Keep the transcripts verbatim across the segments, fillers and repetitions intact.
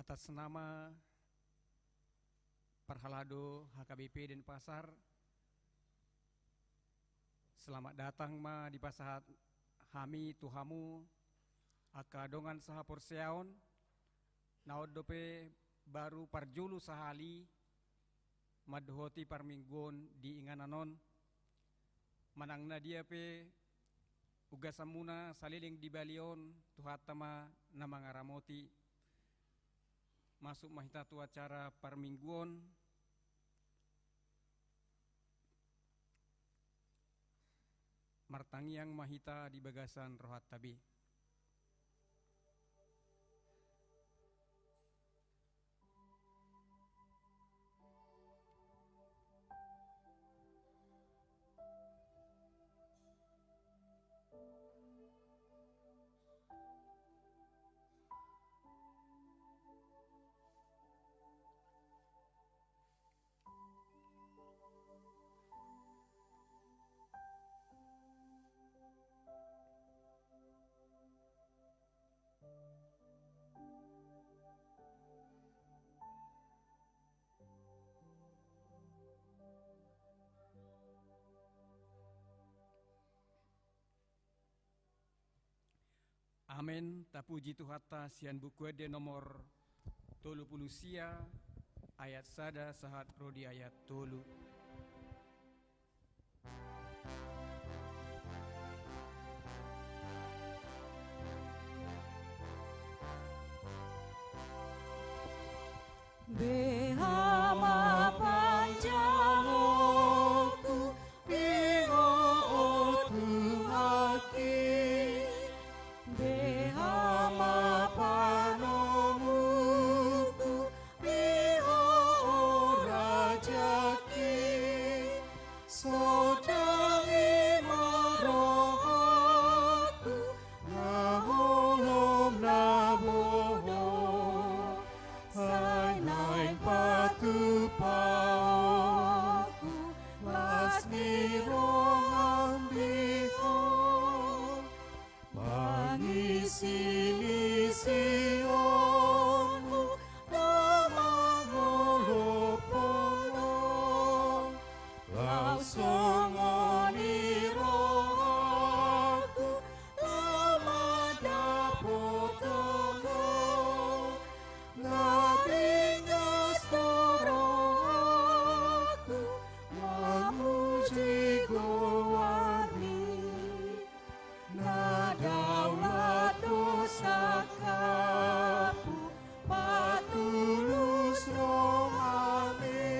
Atas nama parhalado H K B P Denpasar, selamat datang ma dipasahat hami tu hamu angka dongan sahaporseaon, na on dope baru parjolo sahali mandohoti parmingguon di inganan on. Manang na dia pe ugasanmuna saleleng di balion, Tuhanta ma na mangaramoti. Masuk ma hita tu acara parmingguon. Martangiang ma hita di bagasan rohanta be. Amen. Tapuji Tuhanta sian Buku Ende nomor tolu pulu sia, ayat sada sahat ro di ayat tolu. Beha ma panjaloku di Ho, o Tuhanki. Beha ma panomuku di Ho, o Rajaki. Sondangi ma rohaku na holom na bodo, sai naeng patupa ahu las ni roham di Ho. Pangisiisionmu na mangolop holong, laos songon i rohaku laho mandapothon Ho. Na ringgas do rohaku mamuji goarmi. Na daulat do sangkapku patulus rohami.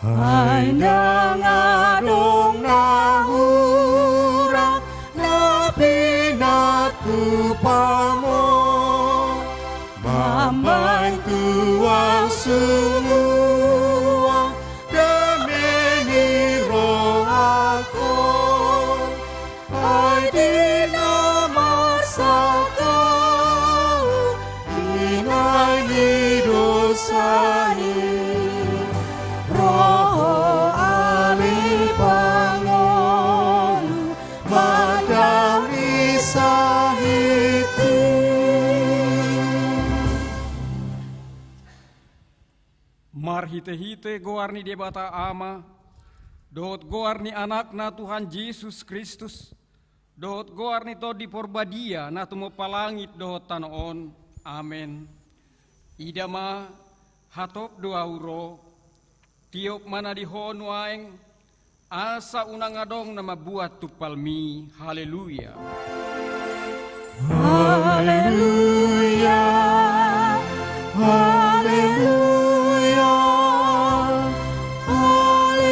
Ai ndang adong na hurang na pinatupa Ho, mambahen tu ahu sumua dame ni rohangku. Ai di na marsangkap ahu di nai ni dosa i, ro Ho ale pangolu mandao ni sahit i. Marhitehite goar ni Debata Ama, dohot goar ni Anakna Tuhan Jesus Kristus, dohot goar ni Tondi Porbadia na tumompa langit dohot tano on. Amen. Ida ma, hatop do ahu ro, tiop ma na di Ho nuaeng, asa unang adong na mambuat tumpalmi. Haleluya. Haleluya. Haleluya. Haleluya.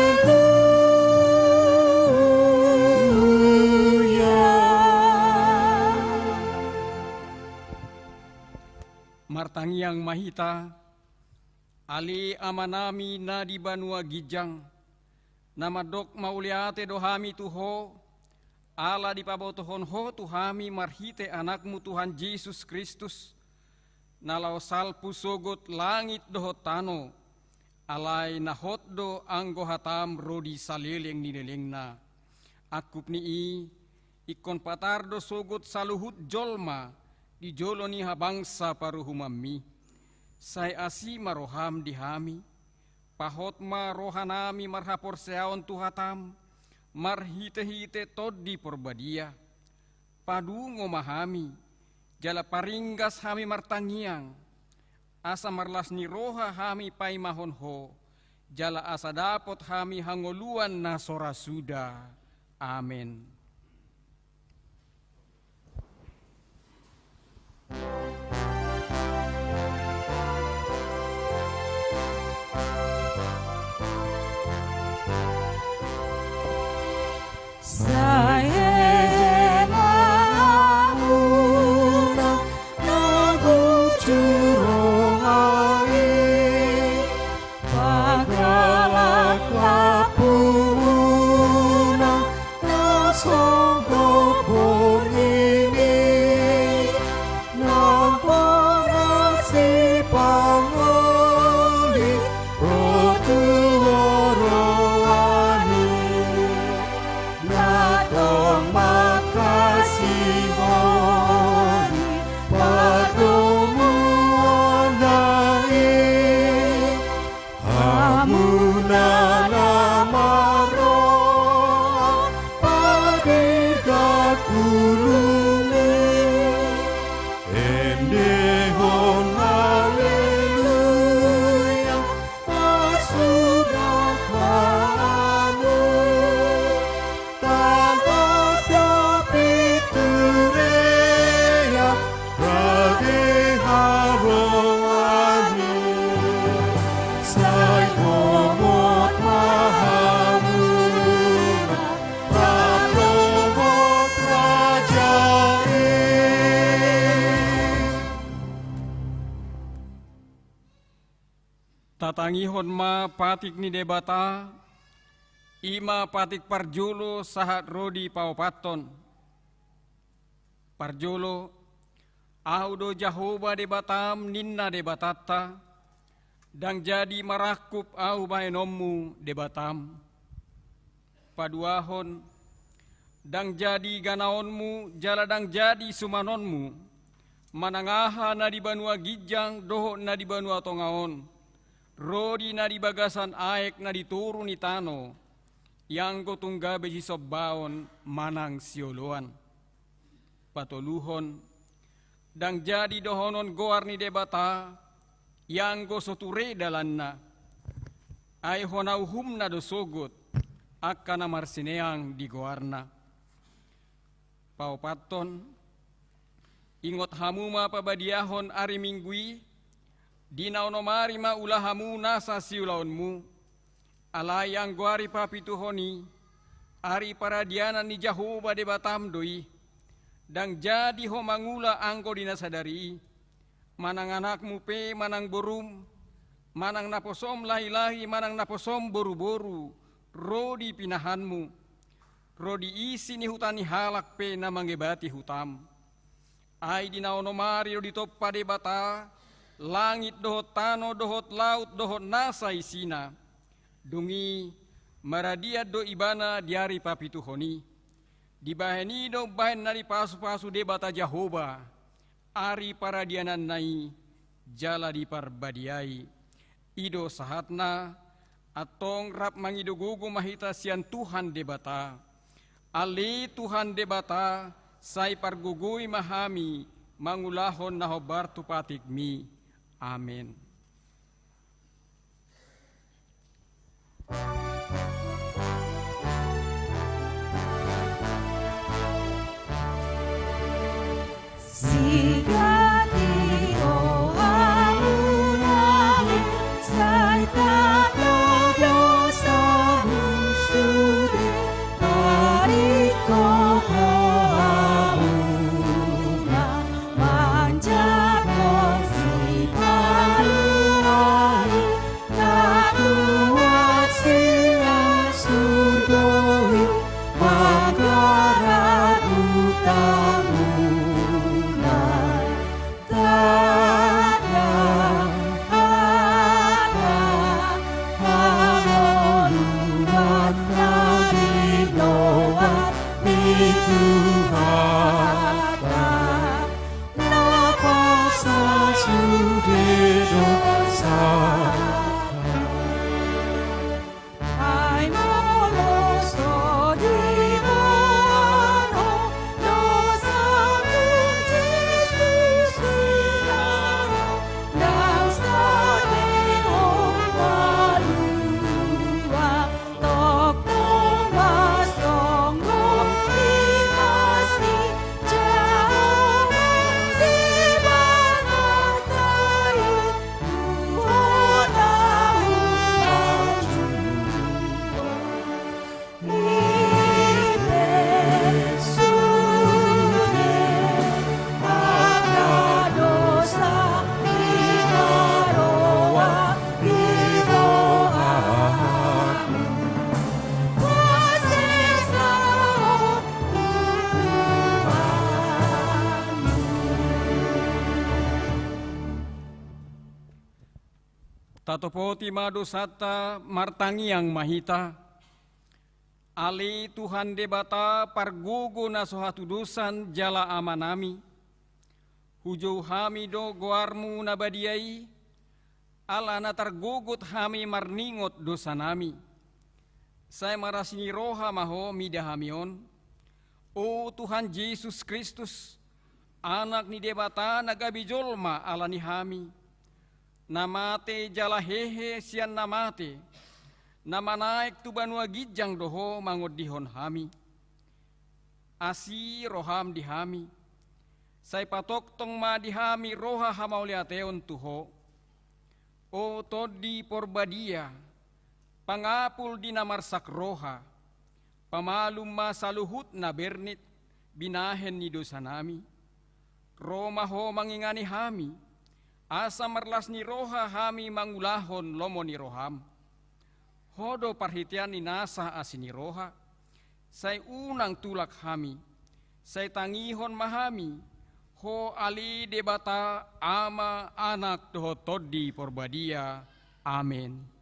Martangiang ma hita. Ale Amanami na di banua ginjang, na mandok mauliate do hami tu Ho, ala dipabotohon Ho tu hami marhite Anakmu Tuhan Jesus Kristus, na laho salpu sogot langit dohot tano, alai na hot do anggo hataM ro di saleleng ni lelengna. Angkup ni i, ingkon patar do sogot saluhut jolma di jolo ni habangsa paruhumanMi. Sai asi ma rohaM di hami, pahot ma rohanami marhaporseaon tu hataM, marhitehite Tondi Porbadia. Padungo ma hami, jala paringgas hami martangiang, asa marlas ni roha hami paimahon Ho, jala asa dapot hami hangoluan na so ra suda. Amen. Sai hehe ma hamuna na bujur roha i, pagalak lampumuna na songgop borngin i, na boras sipangoli ro tu roha i. Na tong mangkasihon i pardomuanna i, hamuna na marroha padegat bulung i, endehon haleluya, pasurak ma hamu. Tahan do pinturea, rade haroani, sai homot ma hamuna rap dohot raja i. Tatangihon ma patik ni Debata, i ma patik parjolo sahat ro di paopathon. Parjolo, Ahu do Jahowa Debatam, ninna Debatanta, ndang jadi marangkup Ahu bahenonmu Debatam. Paduahon, ndang jadi ganaonmu jala ndang jadi sumanonmu, manang aha na di banua ginjang dohot na di banua tonga on, ro di na di bagasan aek na di toru ni tano, ianggo tung gabe sisombaon manang sioloan. Patoluhon, ndang jadi dohonon goar ni Debata, ianggo so ture dalanna, ai hona uhumna do sogot angka na marsineang di goarna. Paopathon, ingot hamu ma pabadiahon ari Minggu i, di na onom ari ma ula hamu nasa siulaonmu, alai anggo ari papituhon i, ari paradianan ni Jahowa Debatam do i, ndang jadi ho mangula anggo di na sadari i, manang anakmu pe manang borum, manang naposom lahilahi manang naposom boruboru, ro di pinahanmu, ro di isi ni huta ni halak pe na mangebati hutam. Ai di na onom ari do ditompa Debata langit dohot tano dohot laut dohot nasa isina. Dung i maradian do Ibana di ari papituhon i. Dibahen i do umbahen na dipasupasu Debata Jahowa ari paradiananna i jala diparbadiai. I do sahatna, antong rap mangido gogo ma hita sian Tuhan Debata. Ale Tuhan Debata, sai pargogoi ma hami mangulahon na hombar tu patikmi. Amen. Sigati ho hamu nami, sai tanda dosamu sude, paringkot ho hamuna manjalo sita Topoti ma dosanta, martangiang ma hita. Ale Tuhan Debata, pargogo na so hatudosan jala Amanami, hujou hami do goarMu na badia i, ala na targogot hami marningot dosanami. Sai marlas ni roha ma Ho mida hami on, o Tuhan Jesus Kristus, Anak ni Debata na gabe jolma ala ni hami, na mate jala hehe sian na mate, na manaek tu banua ginjang do Ho mangondihon hami. Asi rohaM di hami, sai patongtong ma di hami roha hamauliateon tu Ho. O Tondi Porbadia, pangapul di na marsak roha, pamalum ma saluhut na bernit binahen ni dosanami. Ro ma Ho mangingani hami, asa marlas ni roha hami mangulahon lomo ni rohaM. Ho do parhitean ni nasa asi ni roha, sai unang tulak hami, sai tangihon ma hami, Ho ale Debata, Ama, Anak, dohot Tondi Porbadia. Amen.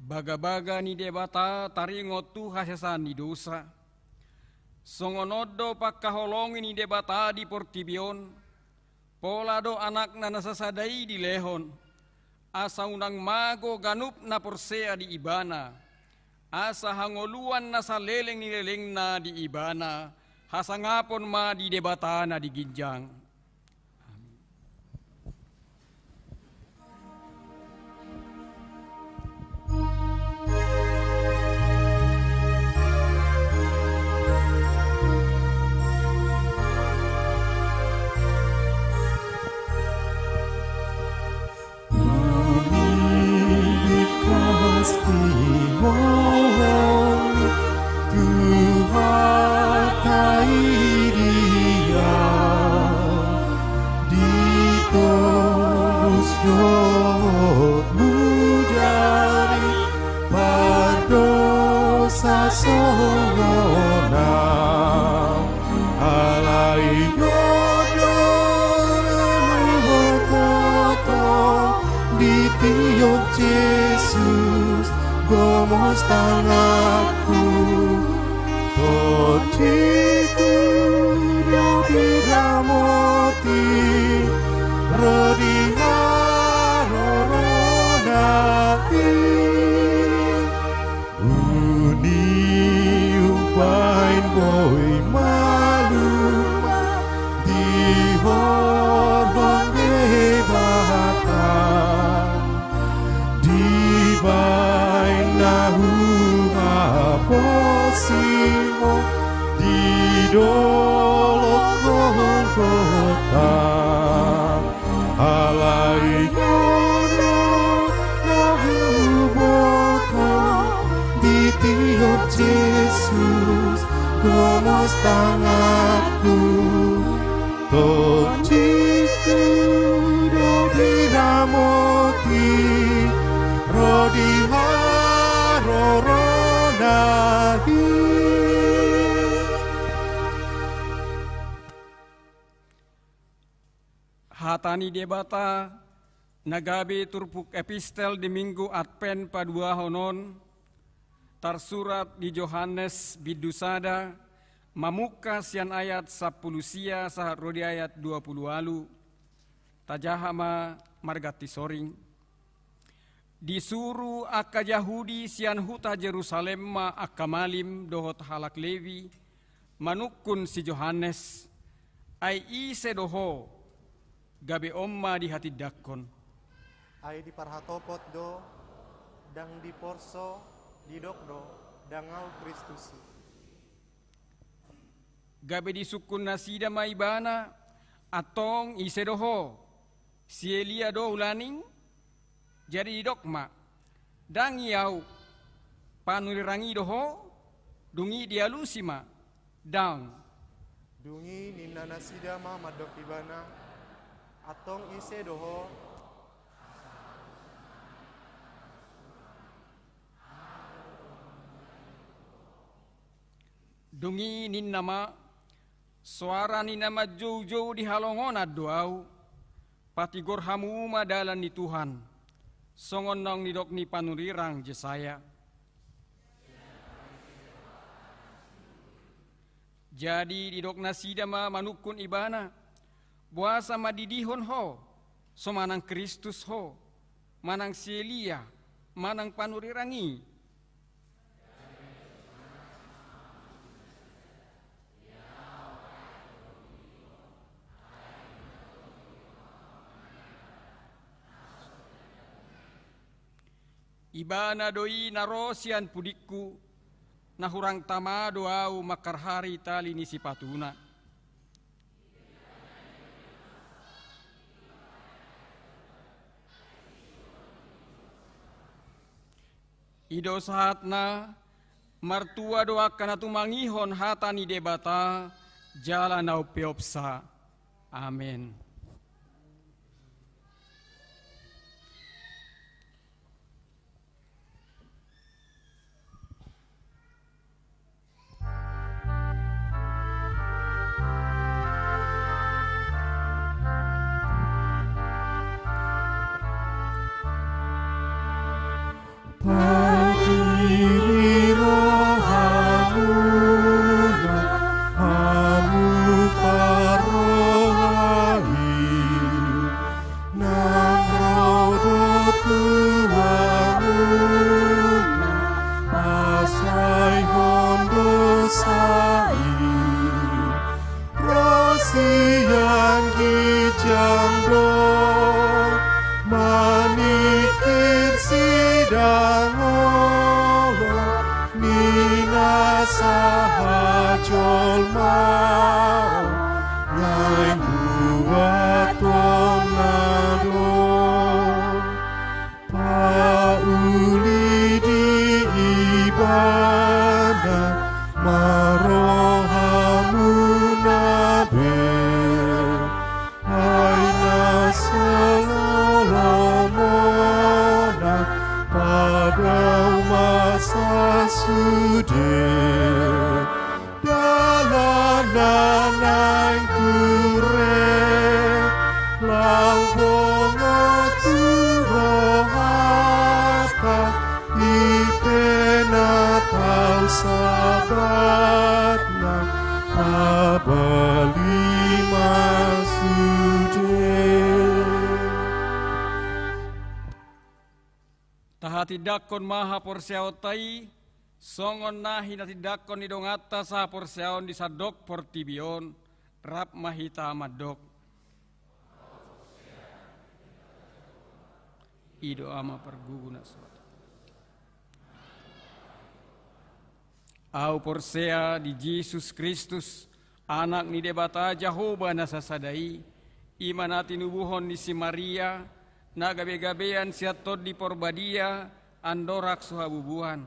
Bagabaga ni Debata taringot tu hasesaan ni dosa. Songon on do pangkaholongi ni Debata di portibi on, pola do Anakna na sasada i dilehon, asa unang mago ganup na porsea di Ibana, asa hangoluan na saleleng ni lelengna di Ibana, hasangapon ma di Debata na di ginjang. Tuhan, Tuhan, ditobus dohot mujari pardosa songon au. Alai godang na huboto, ditiop Jesus gomos tanganku. Tondiku do diramoti ro di harorona i. Dung i umbahen boi malum ma dihorhon Debata, dibahen na huhaposi ho di dolok Golgota. Alai godang na huboto, ditiop Jesus gomos tanganku. Tondiku do diramoti ro di harorona i. Hata ni Debata na gabe turpuk epistel di Minggu Advent paduahon on, tarsurat di Johannes bindu sada, mamungka sian ayat sampulu sia sahat ro di ayat dua pulu ualu. Tajaha ma marganti soring. Disuru angka Jahudi sian huta Jerusalem ma angka malim dohot halak Lewi manungkun si Johannes, ai ise do ho, gabe on ma dihatindangkon. Ai diparhatopot do, ndang diporso, didok do, ndang ahu Kristus i. Gabe disungkun nasida ma ibana, antong ise do ho, si Elia do ulaning? Jadi didok ma, ndang i ahu. Panurirang i do ho? Dung i dialusi ma, ndang. Dung i ninna nasida ma mandok ibana, antong ise do ho? Dung i ninna ma, soara ni na manjoujou di halongonan do ahu, patigor hamu ma dalan ni Tuhan, songon naung nidok ni panurirang Jesaya. Jadi didok nasida ma manungkun ibana, boasa mandidihon ho, so manang Kristus ho, manang si Elia, manang panurirang i? Ibana do i na ro sian pudingku, na hurang tama do ahu mangkarhari tali ni sipatuna. I do sahatna, martua do angka na tumangihon hata ni Debata jala na umpeopsa. Amen. Pairing rohamuna, hamu parroha i, nang ro do Tuhanmuna pasaehon dosa i, ro sian ginjang do maningkir sidang olo ni na sahajolmaon, naeng buatonna do. Pauli di Ibana ma rohamuna be, ai na salolomonan padao ma sasude. Dalan na naeng ture, laho bongot tu rohanta, i pe na tau sabatna, tabali ma sude. Tahatindangkon ma haporseaonta i, songon na hinatindangkon ni donganta sahaporseaon di sandok portibi on, rap ma hita mandok. I do Ama pargugu na so. Ahu porsea di Jesus Kristus, Anak ni Debata Jahowa na sasada i, i ma na tinubuhon ni si Maria, na gabegabean sian Tondi Porbadia, andorang so habubuhan.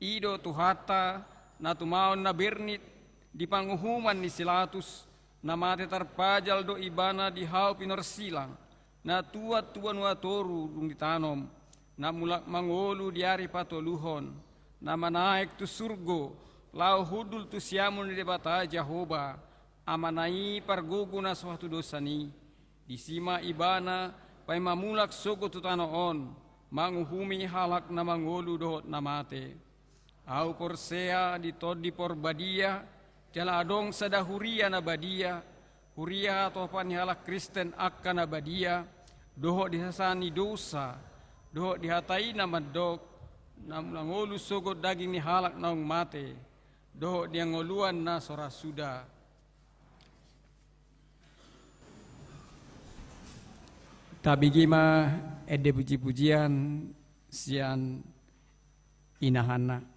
I do Tuhanta, na tumaon na bernit di panguhuman ni si Latus, na mate tarpajal do Ibana di hau pinorsilang, na tuat tu banua toru dung ditanom, na mulak mangolu di ari patoluhon, na manaek tu surgo, laho hundul tu siamun ni Debata Jahowa, Amana i pargogo na so hatudosan i. Disi ma Ibana paima mulak sogot tu tano on, manguhumi halak na mangolu dohot na mate. Ahu porsea di Tondi Porbadia, jala adong sada huria na badia, huria hatopan ni halak Kristen angka na badia, dohot di hasesaan ni dosa, Dohot di hata i na mandok, naung olo sogot daging ni halak naung mate, dohot di hangoluan na so ra suda. Tabege ma ende puji-pujian sian inahanna.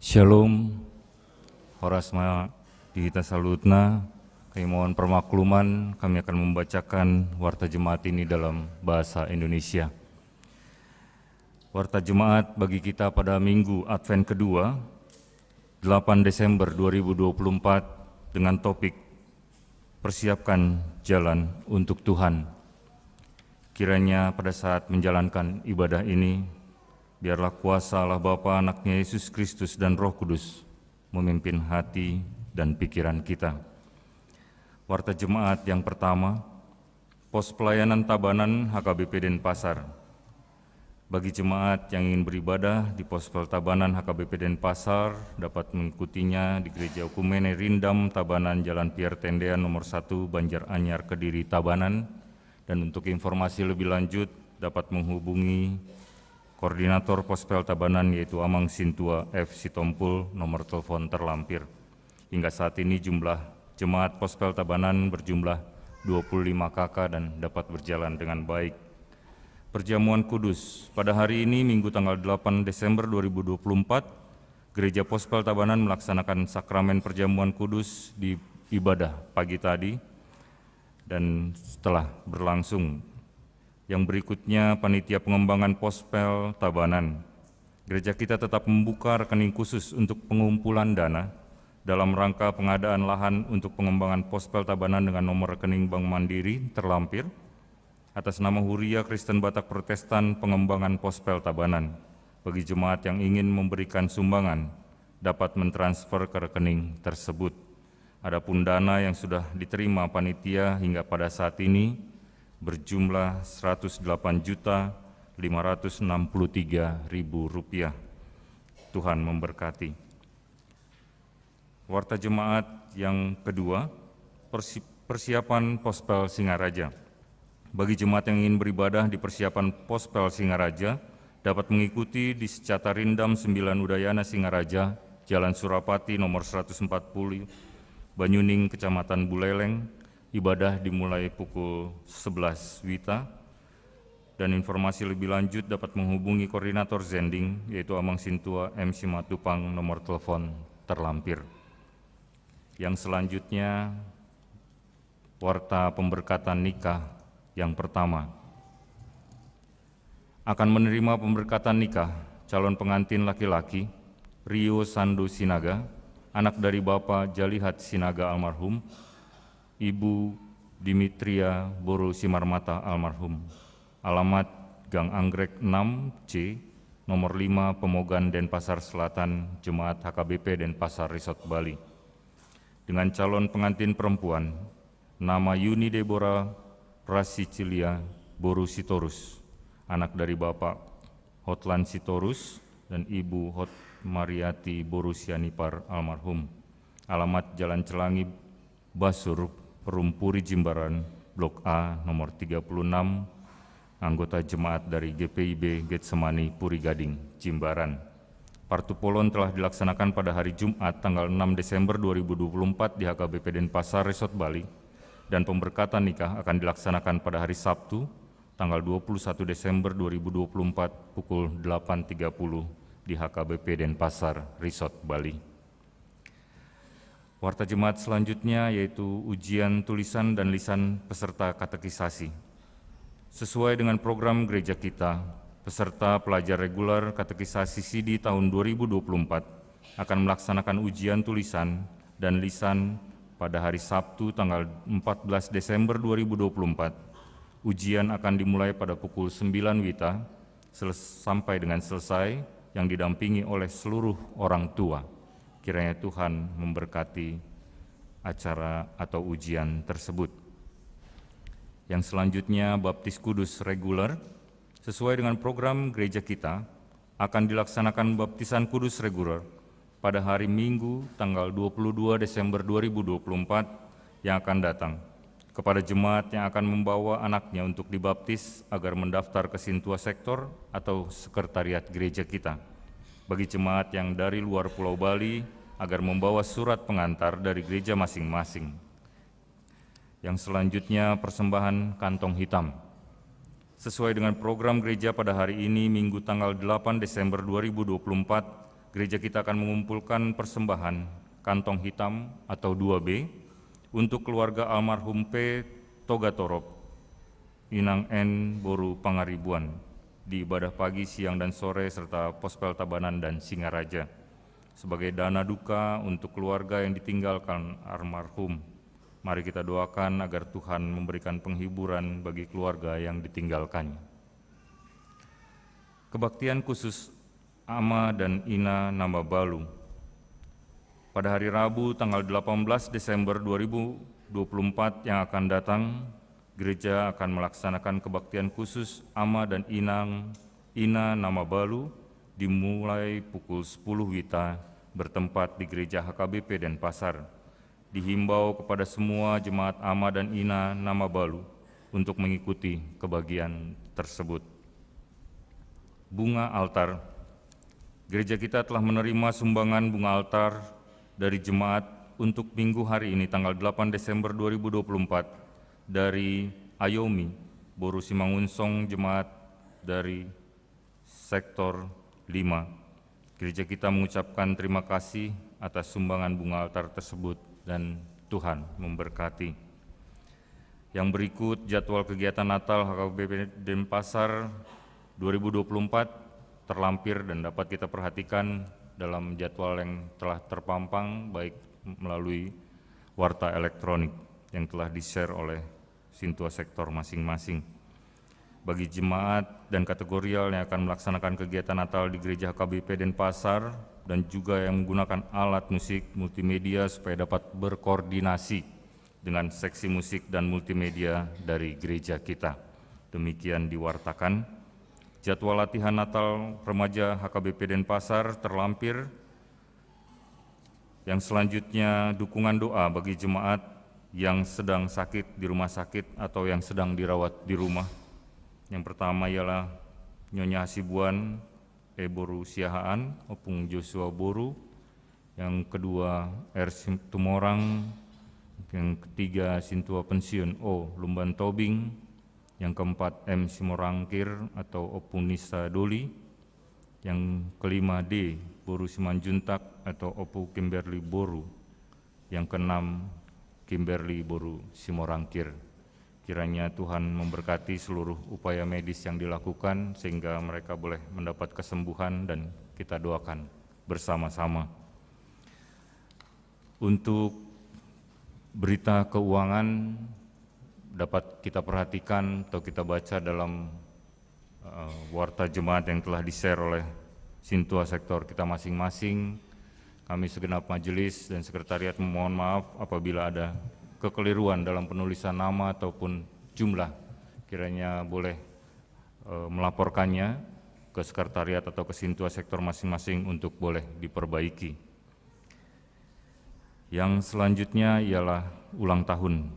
Shalom. Horas ma di hita saluhutna. Kami mohon permakluman, kami akan membacakan warta jemaat ini dalam bahasa Indonesia. Warta jemaat bagi kita pada Minggu Advent kedua, delapan Desember dua ribu dua puluh empat, dengan topik Persiapkan Jalan untuk Tuhan. Kiranya pada saat menjalankan ibadah ini, biarlah kuasa Allah Bapa, Anaknya Yesus Kristus, dan Roh Kudus memimpin hati dan pikiran kita. Warta jemaat yang pertama, Pos Pelayanan Tabanan H K B P Denpasar. Bagi jemaat yang ingin beribadah di Pos Pelayanan Tabanan H K B P Denpasar, dapat mengikutinya di Gereja Oekumene Rindam Tabanan, Jalan Pierre Tendean nomor satu, Banjar Anyar, Kediri, Tabanan. Dan untuk informasi lebih lanjut, dapat menghubungi Koordinator Pos Pelayanan Tabanan, yaitu Amang Sintua F Sitompul, nomor telepon terlampir. Hingga saat ini jumlah jemaat Pos Pelayanan Tabanan berjumlah dua puluh lima K K dan dapat berjalan dengan baik. Perjamuan Kudus. Pada hari ini, Minggu tanggal delapan Desember dua ribu dua puluh empat, Gereja Pos Pelayanan Tabanan melaksanakan Sakramen Perjamuan Kudus di ibadah pagi tadi dan setelah berlangsung. Yang berikutnya, Panitia Pengembangan Pos Pelayanan Tabanan. Gereja kita tetap membuka rekening khusus untuk pengumpulan dana dalam rangka pengadaan lahan untuk pengembangan Pos Pelayanan Tabanan dengan nomor rekening Bank Mandiri terlampir, atas nama Huria Kristen Batak Protestan Pengembangan Pos Pelayanan Tabanan. Bagi jemaat yang ingin memberikan sumbangan, dapat mentransfer ke rekening tersebut. Adapun dana yang sudah diterima panitia hingga pada saat ini berjumlah seratus delapan juta lima ratus enam puluh tiga ribu rupiah. Tuhan memberkati. Warta jemaat yang kedua, persi-, persiapan Pos Pelayanan Singaraja. Bagi jemaat yang ingin beribadah di persiapan Pos Pelayanan Singaraja, dapat mengikuti di Secata Rindam sembilan Udayana Singaraja, Jalan Surapati nomor seratus empat puluh, Banyuning, Kecamatan Buleleng. Ibadah dimulai pukul sebelas WITA. Dan informasi lebih lanjut dapat menghubungi Koordinator Zending, yaitu Amang Sintua M Simatupang, nomor telepon terlampir. Yang selanjutnya, warta pemberkatan nikah yang pertama. Akan menerima pemberkatan nikah calon pengantin laki-laki Rio Sando Sinaga, anak dari Bapak Jalihat Sinaga almarhum, Ibu Dimitria boru Simarmata almarhum. Alamat Gang Anggrek enam C, nomor lima, Pemogan, Denpasar Selatan, Jemaat H K B P Denpasar Resort Bali. Dengan calon pengantin perempuan, nama Yuni Deborah Prasicilia boru Sitorus, anak dari Bapak Hotlan Sitorus dan Ibu Hotmariati boru Sianipar almarhum. Alamat Jalan Celangi Basur, Perumpuri, Jimbaran, Blok A, nomor tiga puluh enam, anggota jemaat dari G P I B Getsemani Puri Gading, Jimbaran. Partupolon telah dilaksanakan pada hari Jumat, tanggal enam Desember dua ribu dua puluh empat, di H K B P Denpasar Resort Bali, dan pemberkatan nikah akan dilaksanakan pada hari Sabtu, tanggal dua puluh satu Desember dua ribu dua puluh empat, pukul delapan tiga puluh, di H K B P Denpasar Resort Bali. Warta jemaat selanjutnya yaitu ujian tulisan dan lisan peserta katekisasi. Sesuai dengan program gereja kita, peserta pelajar reguler katekisasi sidi tahun dua ribu dua puluh empat akan melaksanakan ujian tulisan dan lisan pada hari Sabtu, tanggal empat belas Desember dua ribu dua puluh empat. Ujian akan dimulai pada pukul sembilan WITA, seles-, sampai dengan selesai, yang didampingi oleh seluruh orang tua. Kiranya Tuhan memberkati acara atau ujian tersebut. Yang selanjutnya, baptis kudus reguler. Sesuai dengan program gereja kita, akan dilaksanakan baptisan kudus reguler pada hari Minggu, tanggal dua puluh dua Desember dua ribu dua puluh empat yang akan datang, kepada jemaat yang akan membawa anaknya untuk dibaptis agar mendaftar ke Sintua Sektor atau sekretariat gereja kita. Bagi jemaat yang dari luar Pulau Bali, agar membawa surat pengantar dari gereja masing-masing. Yang selanjutnya, persembahan kantong hitam. Sesuai dengan program gereja pada hari ini, Minggu tanggal delapan Desember dua ribu dua puluh empat, Gereja kita akan mengumpulkan persembahan kantong hitam atau dua B untuk keluarga almarhum P Togatorop, Inang N boru Pangaribuan, di ibadah pagi, siang, dan sore, serta Pospel Tabanan dan Singaraja, sebagai dana duka untuk keluarga yang ditinggalkan almarhum. Mari kita doakan agar Tuhan memberikan penghiburan bagi keluarga yang ditinggalkannya. Kebaktian khusus Ama dan Ina na mabalu. Pada hari Rabu, tanggal delapan belas Desember dua ribu dua puluh empat yang akan datang, gereja akan melaksanakan kebaktian khusus Ama dan Inang, Ina na mabalu, dimulai pukul sepuluh WITA, bertempat di Gereja H K B P Denpasar. Dihimbau kepada semua jemaat Ama dan Ina na mabalu untuk mengikuti kebagian tersebut. Bunga altar. Gereja kita telah menerima sumbangan bunga altar dari jemaat untuk minggu hari ini, tanggal delapan Desember dua ribu dua puluh empat, dari Ayomi boru Simangunsong, jemaat dari sektor lima. Gereja kita mengucapkan terima kasih atas sumbangan bunga altar tersebut dan Tuhan memberkati. Yang berikut jadwal kegiatan Natal H K B P Denpasar dua ribu dua puluh empat terlampir dan dapat kita perhatikan dalam jadwal yang telah terpampang, baik melalui warta elektronik yang telah di-share oleh sintua sektor masing-masing. Bagi jemaat dan kategorial yang akan melaksanakan kegiatan Natal di Gereja H K B P Denpasar dan juga yang menggunakan alat musik multimedia supaya dapat berkoordinasi dengan seksi musik dan multimedia dari gereja kita. Demikian diwartakan. Jadwal latihan Natal remaja H K B P Denpasar terlampir. Yang selanjutnya, dukungan doa bagi jemaat yang sedang sakit di rumah sakit atau yang sedang dirawat di rumah. Yang pertama ialah Nyonya Hasibuan E boru Siahaan, Ompung Joshua boru. Yang kedua, R Situmorang. Yang ketiga, sintua pensiun O Lumban Tobing. Yang keempat, M Simorangkir atau Ompung Nisa Doli. Yang kelima, D boru Simanjuntak atau Ompung Kimberly boru. Yang keenam, Kimberly boru Simorangkir. Kiranya Tuhan memberkati seluruh upaya medis yang dilakukan sehingga mereka boleh mendapat kesembuhan, dan kita doakan bersama-sama. Untuk berita keuangan dapat kita perhatikan atau kita baca dalam eh, warta jemaat yang telah di-share oleh sintua sektor kita masing-masing. Kami segenap majelis dan sekretariat memohon maaf apabila ada kekeliruan dalam penulisan nama ataupun jumlah. Kiranya boleh eh, melaporkannya ke sekretariat atau ke sintua sektor masing-masing untuk boleh diperbaiki. Yang selanjutnya ialah ulang tahun.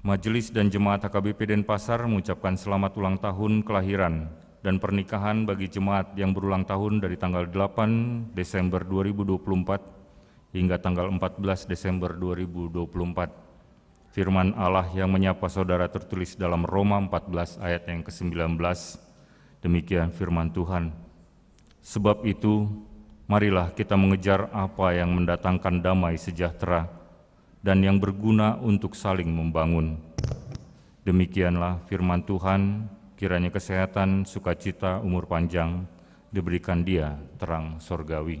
Majelis dan jemaat H K B P Denpasar mengucapkan selamat ulang tahun kelahiran dan pernikahan bagi jemaat yang berulang tahun dari tanggal delapan Desember dua ribu dua puluh empat hingga tanggal empat belas Desember dua ribu dua puluh empat. Firman Allah yang menyapa saudara tertulis dalam Roma empat belas ayat yang kesembilan belas. Demikian firman Tuhan. Sebab itu, marilah kita mengejar apa yang mendatangkan damai sejahtera dan yang berguna untuk saling membangun. Demikianlah firman Tuhan, kiranya kesehatan, sukacita, umur panjang diberikan Dia terang sorgawi.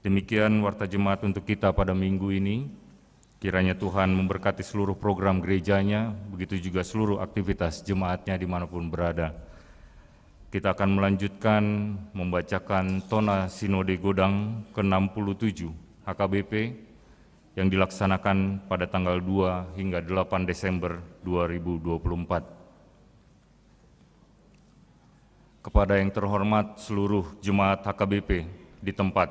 Demikian warta jemaat untuk kita pada minggu ini. Kiranya Tuhan memberkati seluruh program gereja-Nya, begitu juga seluruh aktivitas jemaat-Nya di mana pun berada. Kita akan melanjutkan membacakan Tona Sinode Godang ke enam puluh tujuh H K B P yang dilaksanakan pada tanggal dua hingga delapan Desember dua ribu dua puluh empat. Kepada yang terhormat seluruh jemaat H K B P di tempat.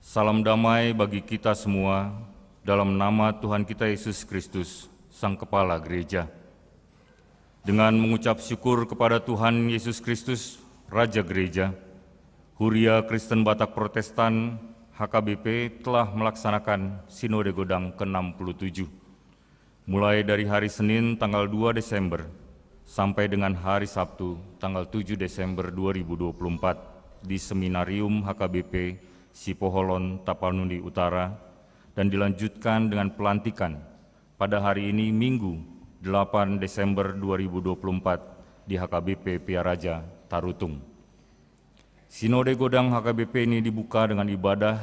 Salam damai bagi kita semua dalam nama Tuhan kita Yesus Kristus, Sang Kepala Gereja. Dengan mengucap syukur kepada Tuhan Yesus Kristus, Raja Gereja, Huria Kristen Batak Protestan H K B P telah melaksanakan Sinode Godang ke enam puluh tujuh. Mulai dari hari Senin tanggal dua Desember sampai dengan hari Sabtu tanggal tujuh Desember dua ribu dua puluh empat. di Seminarium H K B P Sipoholon, Tapanuli Utara, dan dilanjutkan dengan pelantikan pada hari ini, Minggu, delapan Desember dua ribu dua puluh empat, di H K B P Piaraja, Tarutung. Sinode Godang H K B P ini dibuka dengan ibadah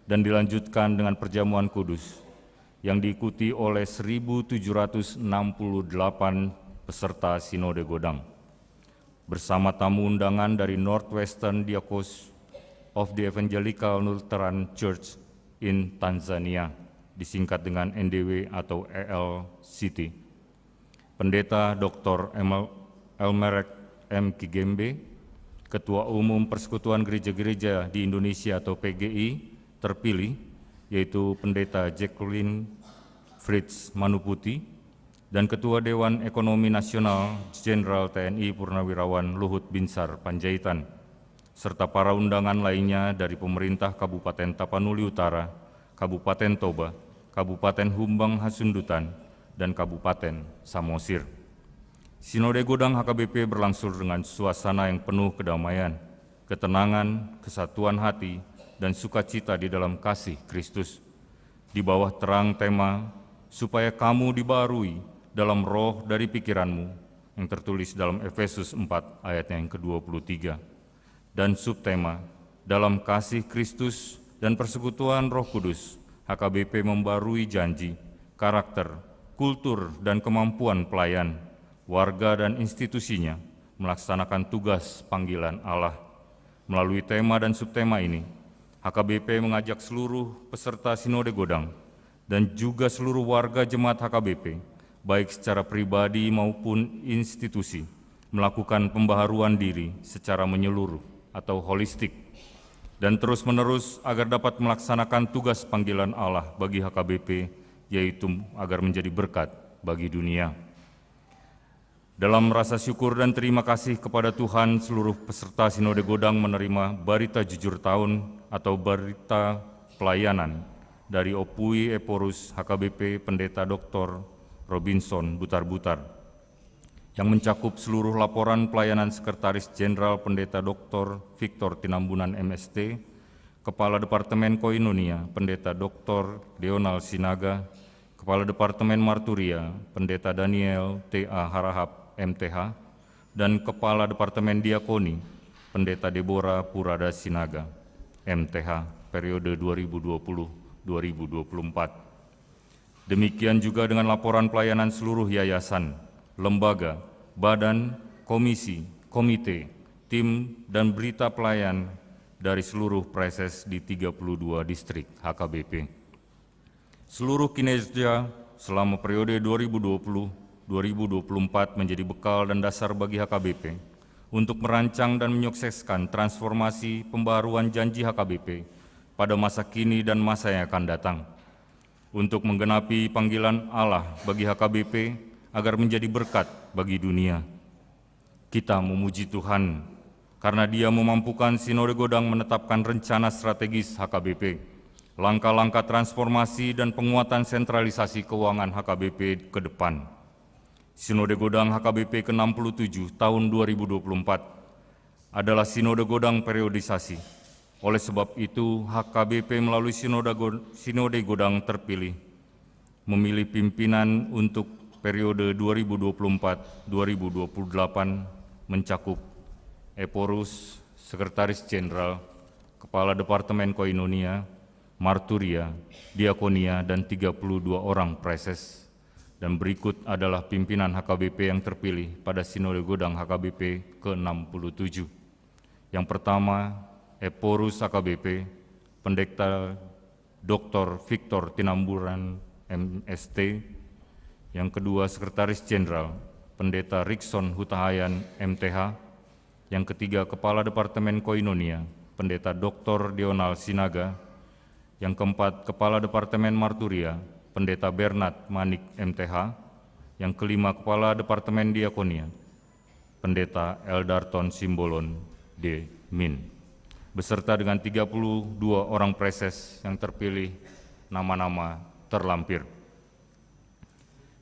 dan dilanjutkan dengan perjamuan kudus yang diikuti oleh seribu tujuh ratus enam puluh delapan peserta Sinode Godang, bersama tamu undangan dari Northwestern Diocese of the Evangelical Lutheran Church in Tanzania, disingkat dengan N D W atau E L C T. Pendeta Doktor Emel-, Elmerek M. Kigembe, Ketua Umum Persekutuan Gereja-Gereja di Indonesia atau P G I terpilih, yaitu Pendeta Jacqueline Fritz Manuputi, dan Ketua Dewan Ekonomi Nasional Jenderal T N I Purnawirawan Luhut Binsar Panjaitan, serta para undangan lainnya dari pemerintah Kabupaten Tapanuli Utara, Kabupaten Toba, Kabupaten Humbang Hasundutan, dan Kabupaten Samosir. Sinode Godang H K B P berlangsung dengan suasana yang penuh kedamaian, ketenangan, kesatuan hati, dan sukacita di dalam kasih Kristus. Di bawah terang tema, "Supaya kamu dibarui dalam roh dari pikiranmu," yang tertulis dalam Efesus empat ayat yang kedua puluh tiga, dan subtema, "Dalam kasih Kristus dan persekutuan Roh Kudus, H K B P membarui janji, karakter, kultur, dan kemampuan pelayan, warga dan institusinya melaksanakan tugas panggilan Allah." Melalui tema dan subtema ini, H K B P mengajak seluruh peserta Sinode Godang dan juga seluruh warga jemaat H K B P, baik secara pribadi maupun institusi, melakukan pembaharuan diri secara menyeluruh atau holistik, dan terus-menerus agar dapat melaksanakan tugas panggilan Allah bagi H K B P, yaitu agar menjadi berkat bagi dunia. Dalam rasa syukur dan terima kasih kepada Tuhan, seluruh peserta Sinode Godang menerima barita jujur taon atau barita pelayanan dari Opui Ephorus H K B P Pendeta Doktor Robinson Butarbutar, yang mencakup seluruh laporan pelayanan Sekretaris Jenderal Pendeta Doktor Victor Tinambunan M S T, Kepala Departemen Koinonia Pendeta Doktor Deonal Sinaga, Kepala Departemen Marturia Pendeta Daniel T A Harahap M T H, dan Kepala Departemen Diakoni Pendeta Deborah Purada Sinaga M T H, periode dua ribu dua puluh dua ribu dua puluh empat. Demikian juga dengan laporan pelayanan seluruh yayasan, lembaga, badan, komisi, komite, tim, dan berita pelayan dari seluruh praeses di tiga puluh dua distrik H K B P. Seluruh kinerja selama periode dua ribu dua puluh dua ribu dua puluh empat menjadi bekal dan dasar bagi H K B P untuk merancang dan menyukseskan transformasi pembaharuan janji H K B P pada masa kini dan masa yang akan datang, untuk menggenapi panggilan Allah bagi H K B P agar menjadi berkat bagi dunia. Kita memuji Tuhan karena Dia memampukan Sinode Godang menetapkan rencana strategis H K B P, langkah-langkah transformasi dan penguatan sentralisasi keuangan H K B P ke depan. Sinode Godang H K B P ke enam puluh tujuh tahun dua ribu dua puluh empat adalah Sinode Godang periodisasi. Oleh sebab itu, H K B P melalui Sinode Go-, Sinode Godang terpilih memilih pimpinan untuk periode dua ribu dua puluh empat dua ribu dua puluh delapan, mencakup Ephorus, Sekretaris Jenderal, Kepala Departemen Koinonia, Marturia, Diakonia, dan tiga puluh dua orang praeses. Dan berikut adalah pimpinan H K B P yang terpilih pada Sinode Godang H K B P ke enam puluh tujuh. Yang pertama, Ephorus H K B P, Pendeta Doktor Victor Tinamburan M S T. Yang kedua, Sekretaris Jenderal, Pendeta Rikson Hutahayan M T H. Yang ketiga, Kepala Departemen Koinonia, Pendeta Doktor Deonal Sinaga. Yang keempat, Kepala Departemen Marturia, Pendeta Bernard Manik M T H. Yang kelima, Kepala Departemen Diakonia, Pendeta Eldarton Simbolon D Min, beserta dengan tiga puluh dua orang praeses yang terpilih, nama-nama terlampir.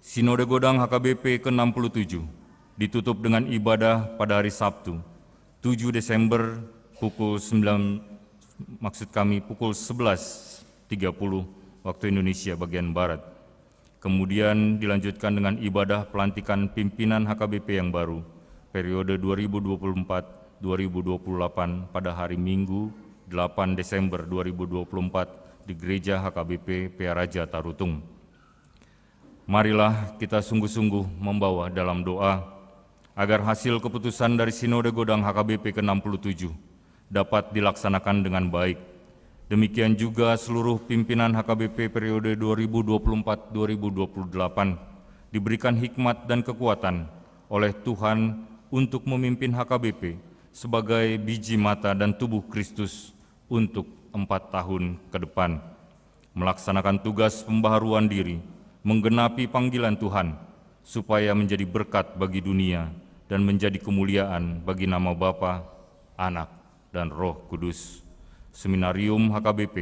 Sinode Godang H K B P ke enam puluh tujuh ditutup dengan ibadah pada hari Sabtu, tujuh Desember pukul sembilan, maksud kami pukul sebelas tiga puluh waktu Indonesia bagian Barat. Kemudian dilanjutkan dengan ibadah pelantikan pimpinan H K B P yang baru, periode dua ribu dua puluh empat dua ribu dua puluh delapan, pada hari Minggu, delapan Desember dua ribu dua puluh empat, di Gereja H K B P Pearaja Tarutung. Marilah kita sungguh-sungguh membawa dalam doa, agar hasil keputusan dari Sinode Godang H K B P ke enam puluh tujuh dapat dilaksanakan dengan baik. Demikian juga seluruh pimpinan H K B P periode dua ribu dua puluh empat dua ribu dua puluh delapan diberikan hikmat dan kekuatan oleh Tuhan untuk memimpin H K B P sebagai biji mata dan tubuh Kristus untuk empat tahun ke depan, melaksanakan tugas pembaharuan diri, menggenapi panggilan Tuhan, supaya menjadi berkat bagi dunia dan menjadi kemuliaan bagi nama Bapa, Anak, dan Roh Kudus. Seminarium H K B P,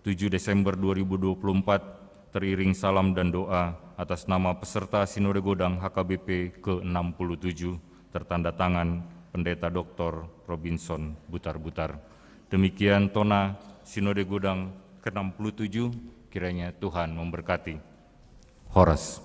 tujuh Desember dua ribu dua puluh empat, teriring salam dan doa atas nama peserta Sinode Godang H K B P ke enam puluh tujuh, tertanda tangan Pendeta Doktor Robinson Butarbutar. Demikian tona Sinode Godang ke enam puluh tujuh, kiranya Tuhan memberkati. Horas.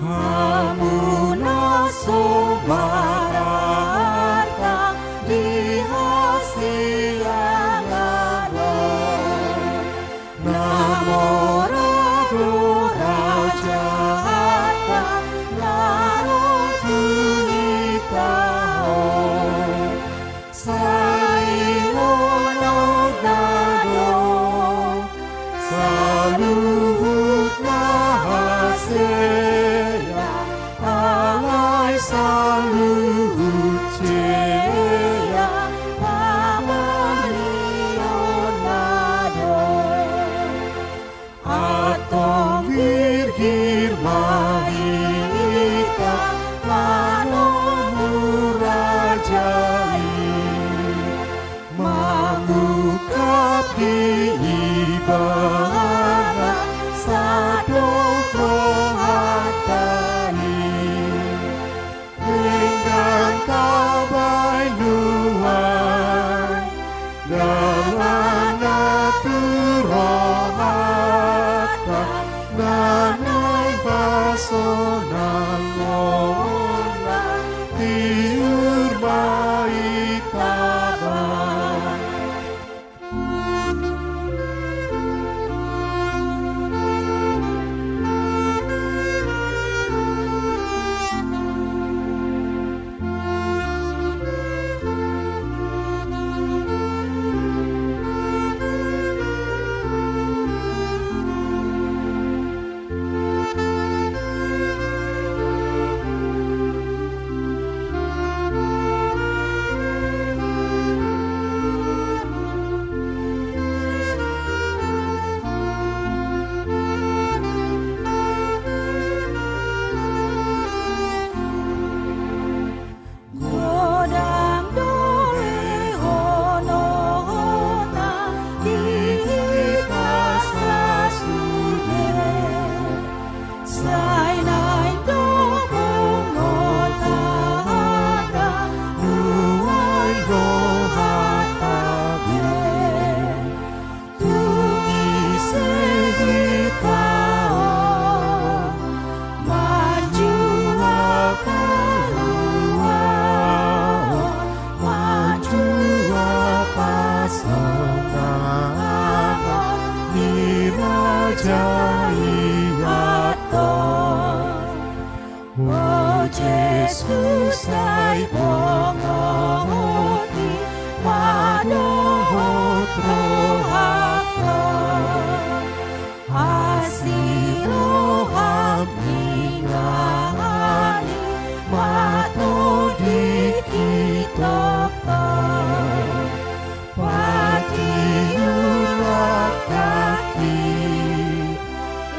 Hamu na so mararta di hasiangan on, na mora do raja na ro tu hita on. Sai honor na do saluhut na hasea, alai saluhut jea pamalionna do. Daihatton. O Jesus, sai bongohi ma dohot rohangkon. Asi roham ningali ma tondingki tongtong. Patiur langkangki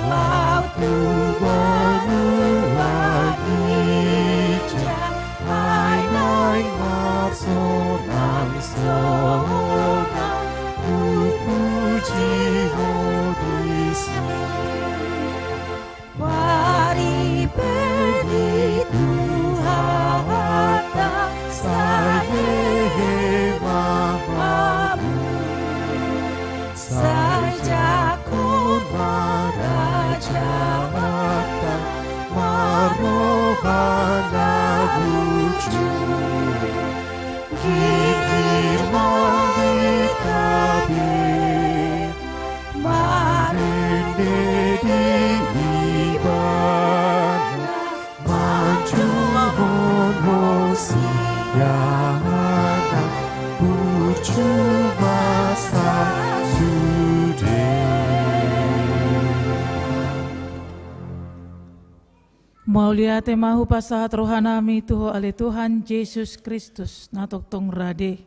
laho tu banua ginjang. Ai naeng marsonangsonang hupuji Ho disi. Bari pe di Tuhanta, sai hehe ma hamu. Sai jangkon ma rajaanta, marroha na bujur. Girgir ma hita be, marende di Ibana, manjouhon hosiana, burju ma sude. Mauliate ma hupasahat rohanami tu Ho ale Tuhan Jesus Kristus, na tongtong rade,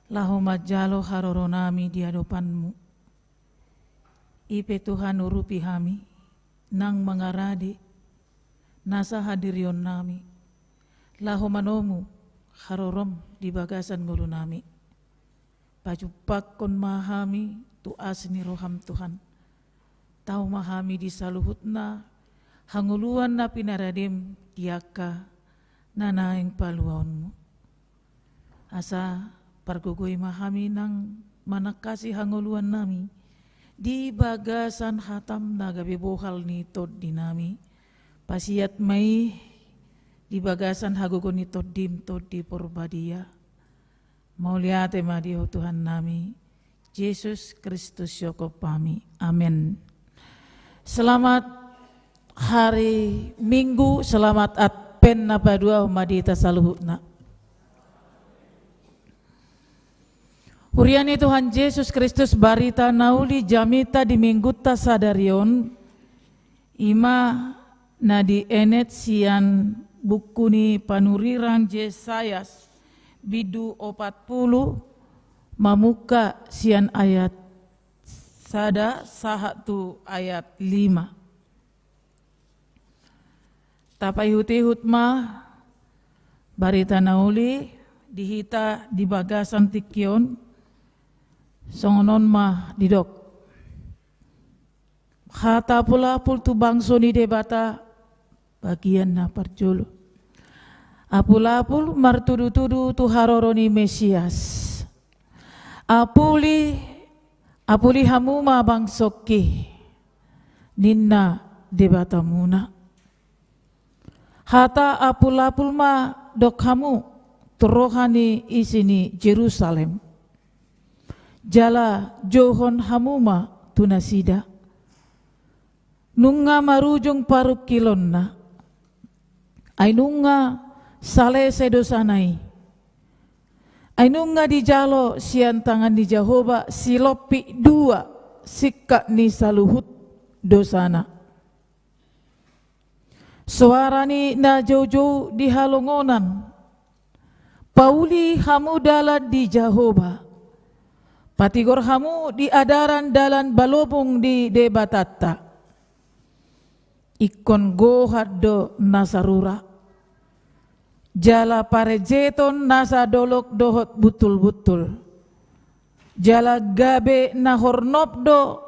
laho manjalo haroronami di adopanMu. I pe Tuhan, urupi hami, nang mangarade nasa hadirionnami, laho manomu harorom di bagasan ngolunami. Pajumpangkon ma hami tu asi ni roham, Tuhan. Tau ma hami di saluhutna hangoluan na pinaradem di angka na naeng paluaonmu. Asa pargogoi ma hami nang manangkasi hangoluannami di bagasan hatam na gabe bohal ni tondinami. Pasiat ma i di bagasan hagogoon ni Tondim, Tondi Porbadia. Mauliate ma di Ho Tuhannami Jesus Kristus, Jakob hami. Amen. Selamat hari Minggu, selamat Advent na paduahon ma di hita saluhutna. Huria ni Tuhan Jesus Kristus, barita na uli jamita di Minggunta sadari on, i ma na dienet sian buku ni panurirang Jesayas, bindu opat pulu, mamungka sian ayat sada sahat tu ayat lima. Tapaihut-ihut ma barita na uli di hita di bagasan tingki on, songon on ma didok. Hata apul-apul tu bangso ni Debata, bagian na parjolo. Apul-apul martudu-tudu tu haroro ni Mesias. Apuli, apuli hamu ma bangsongki, ninna Debatamuna. Hata apul-apul ma dok hamu tu roha ni isi ni Jerusalem. Jala jouhon hamu ma tu nasida. Nunga marujung parungkilonna. Ai nunga salese dosana i. Ai nunga dijalo sian tangan ni Jahowa silompit dua singkat ni saluhut dosana. Soara ni na joujou di halongonan. Pauli hamu dalan di Jahowa. Patigor hamu di adaran dalan balobung di Debatanta. Ingkon gohat do nasa rura. Jala parenjeton nasa dolok dohot buntul-buntul. Jala gabe na hornop do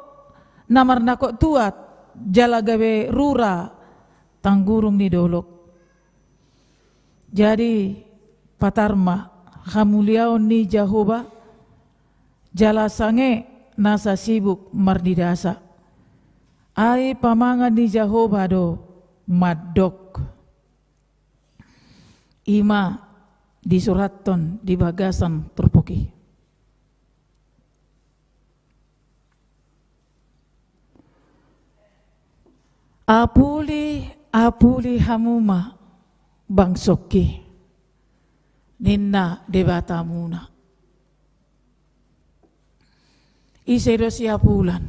na marnangkok tuat, jala gabe rura tanggurung ni dolok. Jadi patar ma hamuliaon ni Jahowa, jala sange nasa sibuk marnidasa. Ai pamangan ni Jahowa do mandok. I ma disurathon di bagasan turpuk i. Apuli, apuli hamu ma bangsongki, ninna Debatamuna. Ise do siapulan?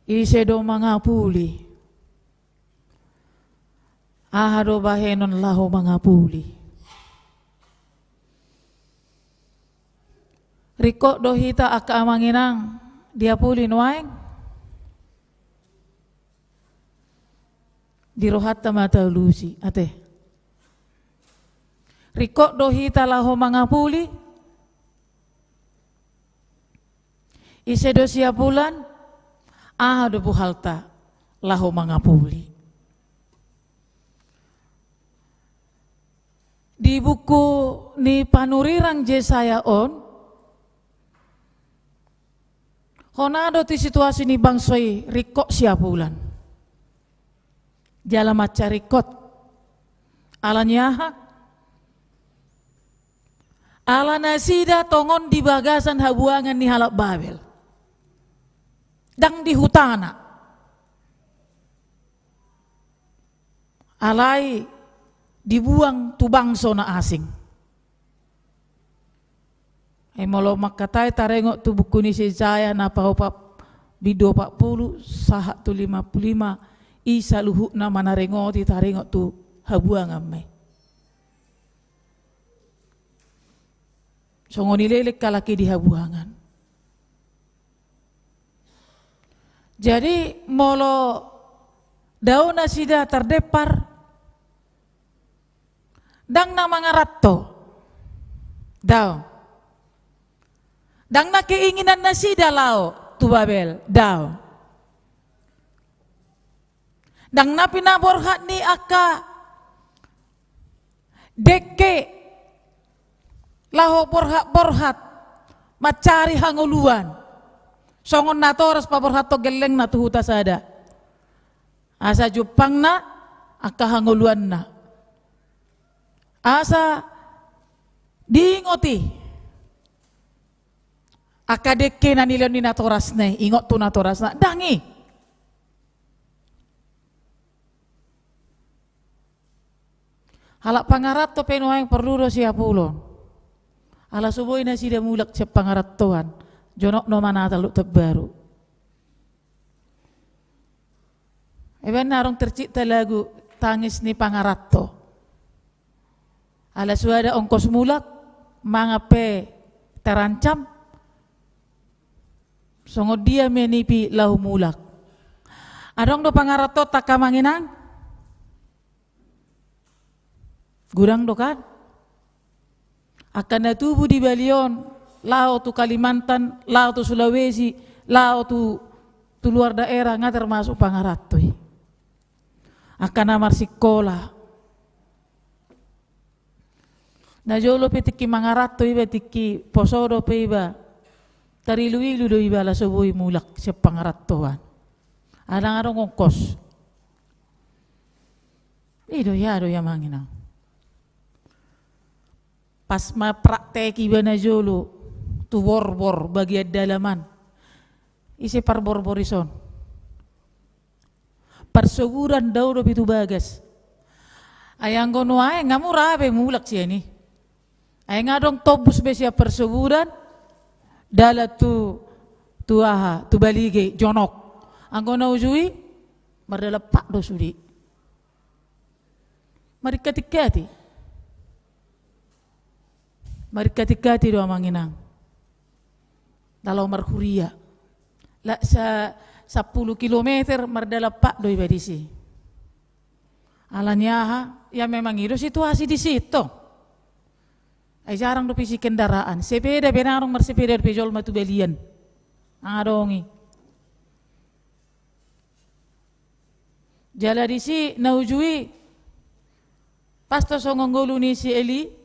Ise do mangapuli? Aha do bahenon laho mangapuli? Ringkot do hita angka amang inang diapuli nuaeng? Di rohanta ma taulusi, ate. Ringkot do hita laho mangapuli? Ise do siapulan? Aha do buhalta laho mangapuli? Di buku ni panurirang Jesaya on, hona do tu situasi ni bangso i ringkot siapulan. Jala mansai ringkot. Ala ni aha? Ala nasida tongon di bagasan habuangan ni halak Babel. Ndang di hutana. Alai dibuang tu bangso na asing. Ai molo mangkatai taringot tu buku ni Jesaya na paopat, bindu opat pulu sahat tu lima pulu lima, i saluhutna manaringoti taringot tu habuangan ma i. Songon i leleng halak i di habuangan. Jadi molo dao nasida tardempar, ndang na mangaranto, dao. Ndang na keinginan nasida laho tu Babel, dao. Ndang na pinaborhat ni angka dengke laho borhat-borhat mancari hangoluan. Songon natoras paborhathon gellengna tu huta sada, asa jumpangna angka hangoluanna, asa diingoti angka dengke na nilehon ni natorasna i, ingot tu natorasna, ndang i. Halak pangaranto pe nuaeng porlu do siapulon. Ala so boi nasida mulak sian pangarantoan, jonok do ma Natal dohot Tahun Baru. Ibaen na adong tercipta lagu Tangis ni Pangaranto. Ala suada ongkos mulak, mangan pe terancam, songon dia ma nipi laho mulak? Adong do pangaranto angka amang inang? Godang do kan? Angka na tubu di Bali on, laho tu Kalimantan, laho tu Sulawesi, laho tu, tu luar daerah, nga termasuk pangaranto i. Angka na marsikola. Najolo pe tingki mangaranto iba, tingki poso dope iba, tarilu-ilu do iba ala so boi mulak sian pangarantoan. Ndang adong ongkos. I do, ia do, ia amang inang. Pas mapraktek iba najolo tu borbor bagian dalaman, ise parborbor i son? Parsoburan dao dope tu bagas. Ai anggo nuaeng nga mura be mulak sian i. Ai nga adong tombus be sian parsoburan, dalan tu, tu aha, tu Balige, jonok. Anggo na uju i, mardalan pat do sude. Maringkat-ingkati. Maringkat-ingkati do amang inang. Laho marhuria. La sa, sampulu kilometer mardalan pat do iba disi. Ala ni aha? Ia memang i do situasi disi tong. Ai jarang dope isi kendaraan. Sepeda pe ndang adong, marsepeda dope jolma tu balian. Ndang adong i. Jala disi na uju i, pas do songon ngolu ni si Eli,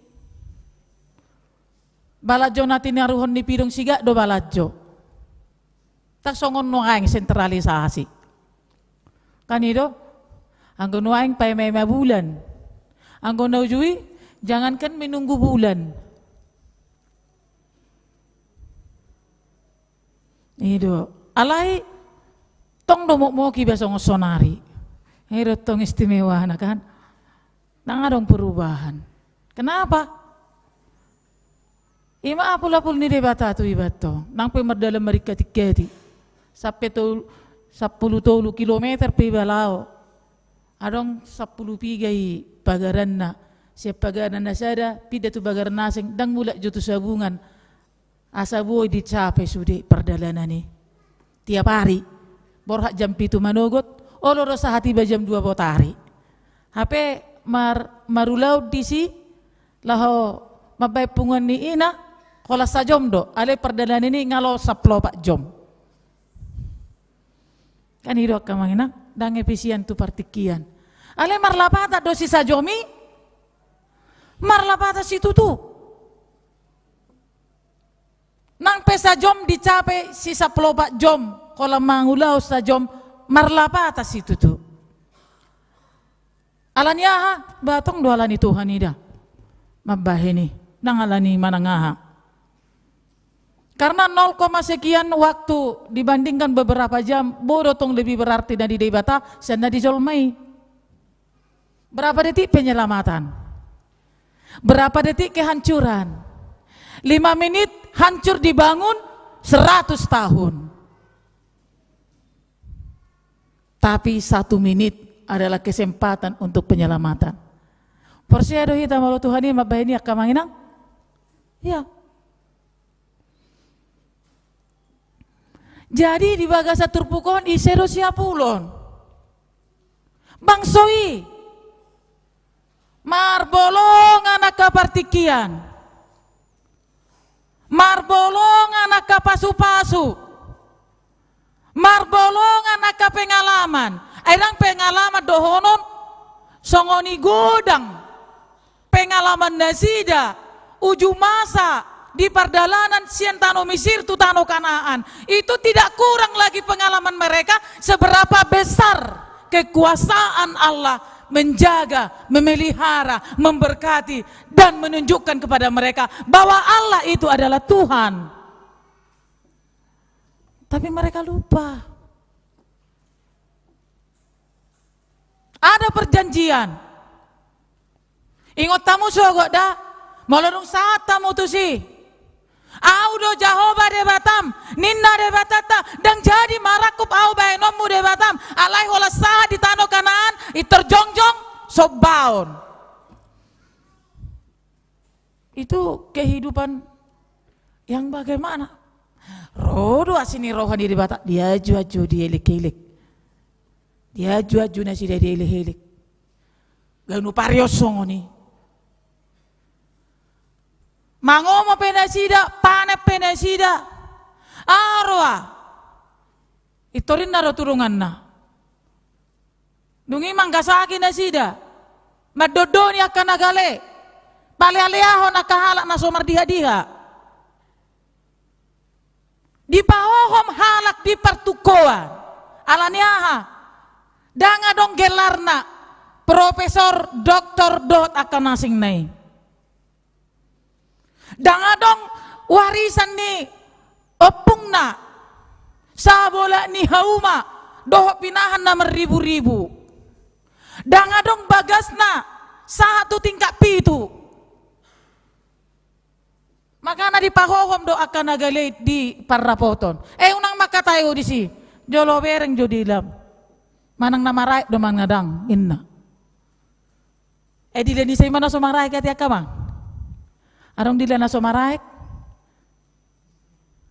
balanjo na tinaruhon ni pidong sigak do balanjo. Ndang songon nuaeng sentralisasi. Kan i do, anggo nuaeng paima-ima bulan. Anggo na uju i, jangankan menunggu bulan. I do. Alai Tong do mokmok iba songon sonari. I do tong istimewana kan. Ndang adong perubahan. Kenapa? Ima apul-apul ni Debata tu iba tong. Nang pe mardalan maringkat-ingkati. Sampe tolu, sampulu tolu kilometer pe iba laho. Adong sampulu piga i pagaranna. Sian pagaran na sada, pinda tu pagaran na asing, ndang mulak jo tu Sabungan. Asa boi dicapai sude pardalanan i. Tiap ari, borhat jam pitu manogot, olo do sahat iba jam dua botari. Hape mar-, marulaon disi, laho mambahen punguan ni ina, holan sajom do, alai pardalanan i nga olo sampulu opat jom. Kan i do angka amang inang, ndang efisien tu partingkian. Alai marlapatan do sisajom i, marlapatan situtu. Nang pe sajom dicapai si sampulu opat jom, holan mangulaon sajom, marlapatan situtu. Alani aha? Ba tong do alani Tuhan i da mambahen i, ndang alani manang aha. Karena nol koma sekian waktu dibandingkan beberapa jam, boi do tong lebih berarti na di Debata sian na di jolma i. Berapa detik penyelamatan? Berapa detik kehancuran? Lima menit hancur dibangun seratus tahun. Tapi satu menit adalah kesempatan untuk penyelamatan. Porsea do hita molo Tuhan i mambahen i angka amang inang? Iya. Jadi di bagasan turpuk on ise do siapulon? Bangso i. Marbolongan angka partingkian. Marbolongan angka pasupasu. Marbolongan angka pengalaman. Ai ndang pengalaman dohonon songon i godang pengalaman nasida uju masa di pardalanan sian tano Misir tu tano Kanaan. Itu tidak kurang lagi pengalaman mereka seberapa besar kekuasaan Allah menjaga, memelihara, memberkati, dan menunjukkan kepada mereka bahwa Allah itu adalah Tuhan. Tapi mereka lupa. Ada perjanjian. Ingot hamu sogot da, molo dung sahat hamu tusi. Au do Jahowa Debatam, ninna Debatanta, ndang jadi marangkup au bahenonmu Debatam, alai holan sahat di tano Kanaan, pintor jongjong sombaon. Itu kehidupan yang bagaimana? Ro do asi ni roha ni Debata, diaju-aju, dielek-elek. Diaju-aju nasida, dielek-elek. Ganup ari on songon i. Mangomo pe nasida, panen pe nasida. Aha roha? Pintor ninna do tu donganna. Dung i manggasaki nasida, mandondoni angka na gale, palealeahon angka halak na so mardiha-diha. Dipahohom halak di partungkoan. Alani aha? Ndang adong gelarna, profesor, doktor, dohot angka na asing na i. Ndang adong warisan ni ompungna, sabola ni hauma, dohot pinahan na marribu-ribu. Ndang adong bagasna, sahat tu tingkat pitu. Makana dipahohom do angka na gale di parrapoton. Eh, unang mangkatai ho disi. Jolo bereng jo dilam. Manang na maraek do manang ndang, ninna. Eh, dila ni ise ma na so maraek, ate angka amang? Adong dila na so maraek?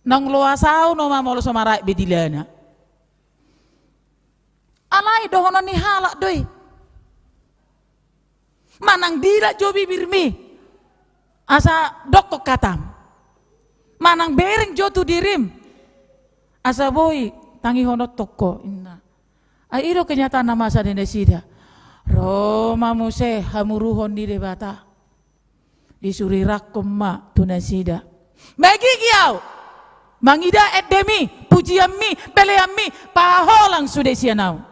Naung loas au nama molo so maraek be dilana. Alai dohonon ni halak do i. Manang dila jo bibirmi, asa dokkon hatam. Manang bereng jo tu dirim, asa boi tangihononhon ho, ninna. Ai i do kenyataan na masa di nasida. Ro ma muse hamuruhon ni Debata. Disurirangkon ma tu nasida. Mangigigi au. Mangida endemi, pujianmi, peleanmi, paholang sude sian au.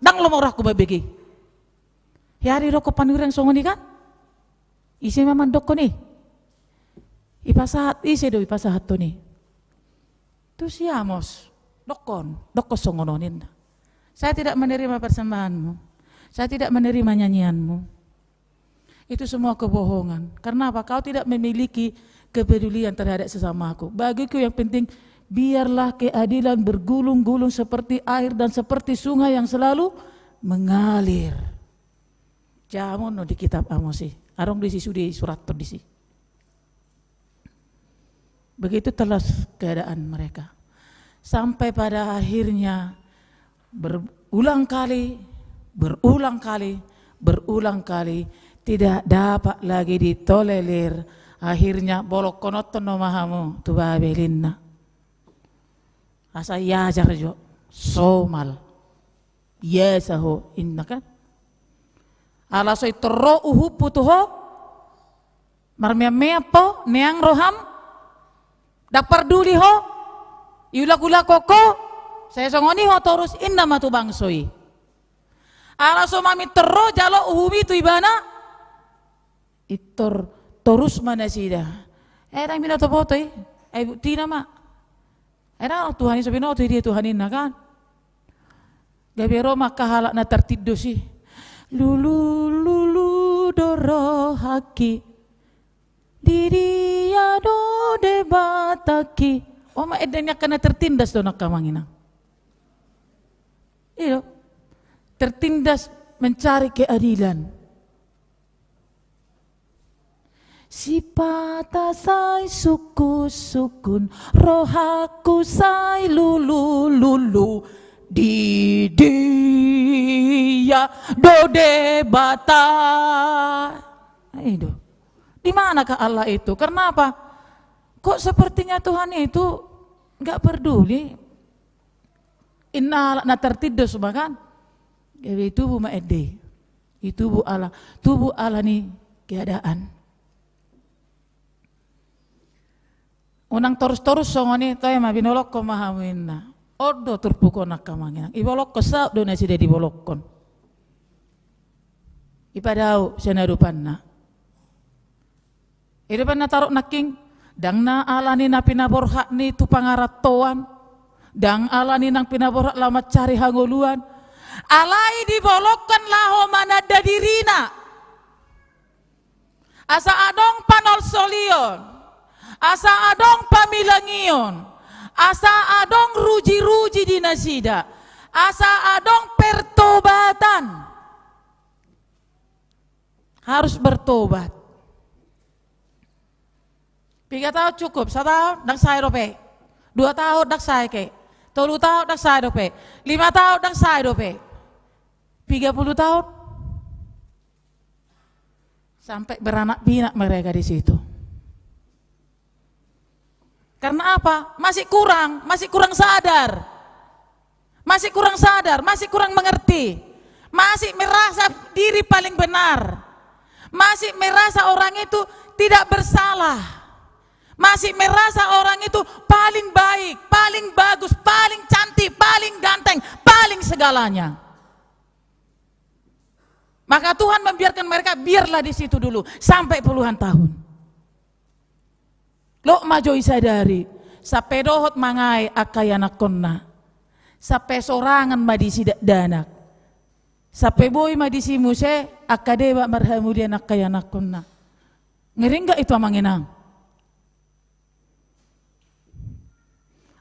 Ndang lomo rohangku mambege. Hiari dokkon panurirang songon i kan? Ise ma mandokkon i? Ipasahat, ise do ipasahathon i? Tu si Amos, dokkon, dokkon songon on ninna. Saya tidak menerima persembahanmu. Saya tidak menerima nyanyianmu. Itu semua kebohongan. Karena apa? Kau tidak memiliki kepedulian terhadap sesamaku. Bagiku yang penting, biarlah keadilan bergulung-gulung seperti air dan seperti sungai yang selalu mengalir. Jamon no di kitab Amos i. Adong disi sude surathon disi. Begitu telas keadaan mereka. Sampai pada akhirnya berulang kali, berulang kali, berulang kali, tidak dapat lagi ditolerir. Akhirnya bolongkononhon ma hamu tu Babel, ninna. Asa iajar jo, somal. Ia saho, ninna kan. Ala so intor ro uhumhu tu ho, marmeam-meam ho, neang roham, ndang parduli ho, iulak-ulak ho, sai songon i ho torus, ninna ma tu bangso i. Ala so mamintor ro jalo uhum i tu ibana, intor torus ma nasida. Eh, ndang binoto-boto i, ai buktina ma. Eh, ndang Tuhan i so binoto i, dia Tuhan ninna kan. Gabe ro ma angka halak na tertindas i. Lulu, lulu do rohangki. Di dia do Debatangki. O, ma ende ni angka na tertindas do nangkin, amang inang. Iyo. Tertindas mencari keadilan. Sipata sai sungkun-sungkun, rohangku sai lulu-lulu, di dia do Debata. Aduh. Di manakah Allah itu? Karena apa? Kok sepertinya Tuhan itu nggak peduli? Ninna halak na tertindas ma kan. Gabe tubu ma ende i. Tubu ala, tubu ala ni keadaan. Unang torus-torus songon i, toe ma, binolongkon ma hamu, ninna. On do turpuk on, angka amang inang. Ibolongkon, saut do nasida dibolongkon. Ipadao sian adopanna. Ido pe na taruk nangkin, ndang na ala ni na pinaborhat ni tu pangarantoan, ndang ala ni na pinaborhat laho mancari hangoluan. Alai dibolongkon laho mananda dirina. Asa adong panolsolion, asa adong pamilangion, asa adong ruji-ruji di nasida, asa adong pertobatan. Harus bertobat. Piga taon cukup? Sataon? Ndang sae dope. Dua taon? Ndang sae ke. Tolu taon? Ndang sae dope. Lima taon? Ndang sae dope. Tiga puluh taon? Sampai beranak pinak mereka di situ. Karena apa? Masih kurang, masih kurang sadar. Masih kurang sadar, masih kurang mengerti. Masih merasa diri paling benar. Masih merasa orang itu tidak bersalah. Masih merasa orang itu paling baik, paling bagus, paling cantik, paling ganteng, paling segalanya. Maka Tuhan membiarkan mereka, biarlah di situ dulu sampai puluhan tahun. Loas ma jo i sadari, sampe dohot mangae angka ianakkonna. Sampe sorangan ma disi dakdanak. Sampe boi ma disi muse angka deba marhamulian angka ianakkonna. Ngeri nggak itu, amang inang?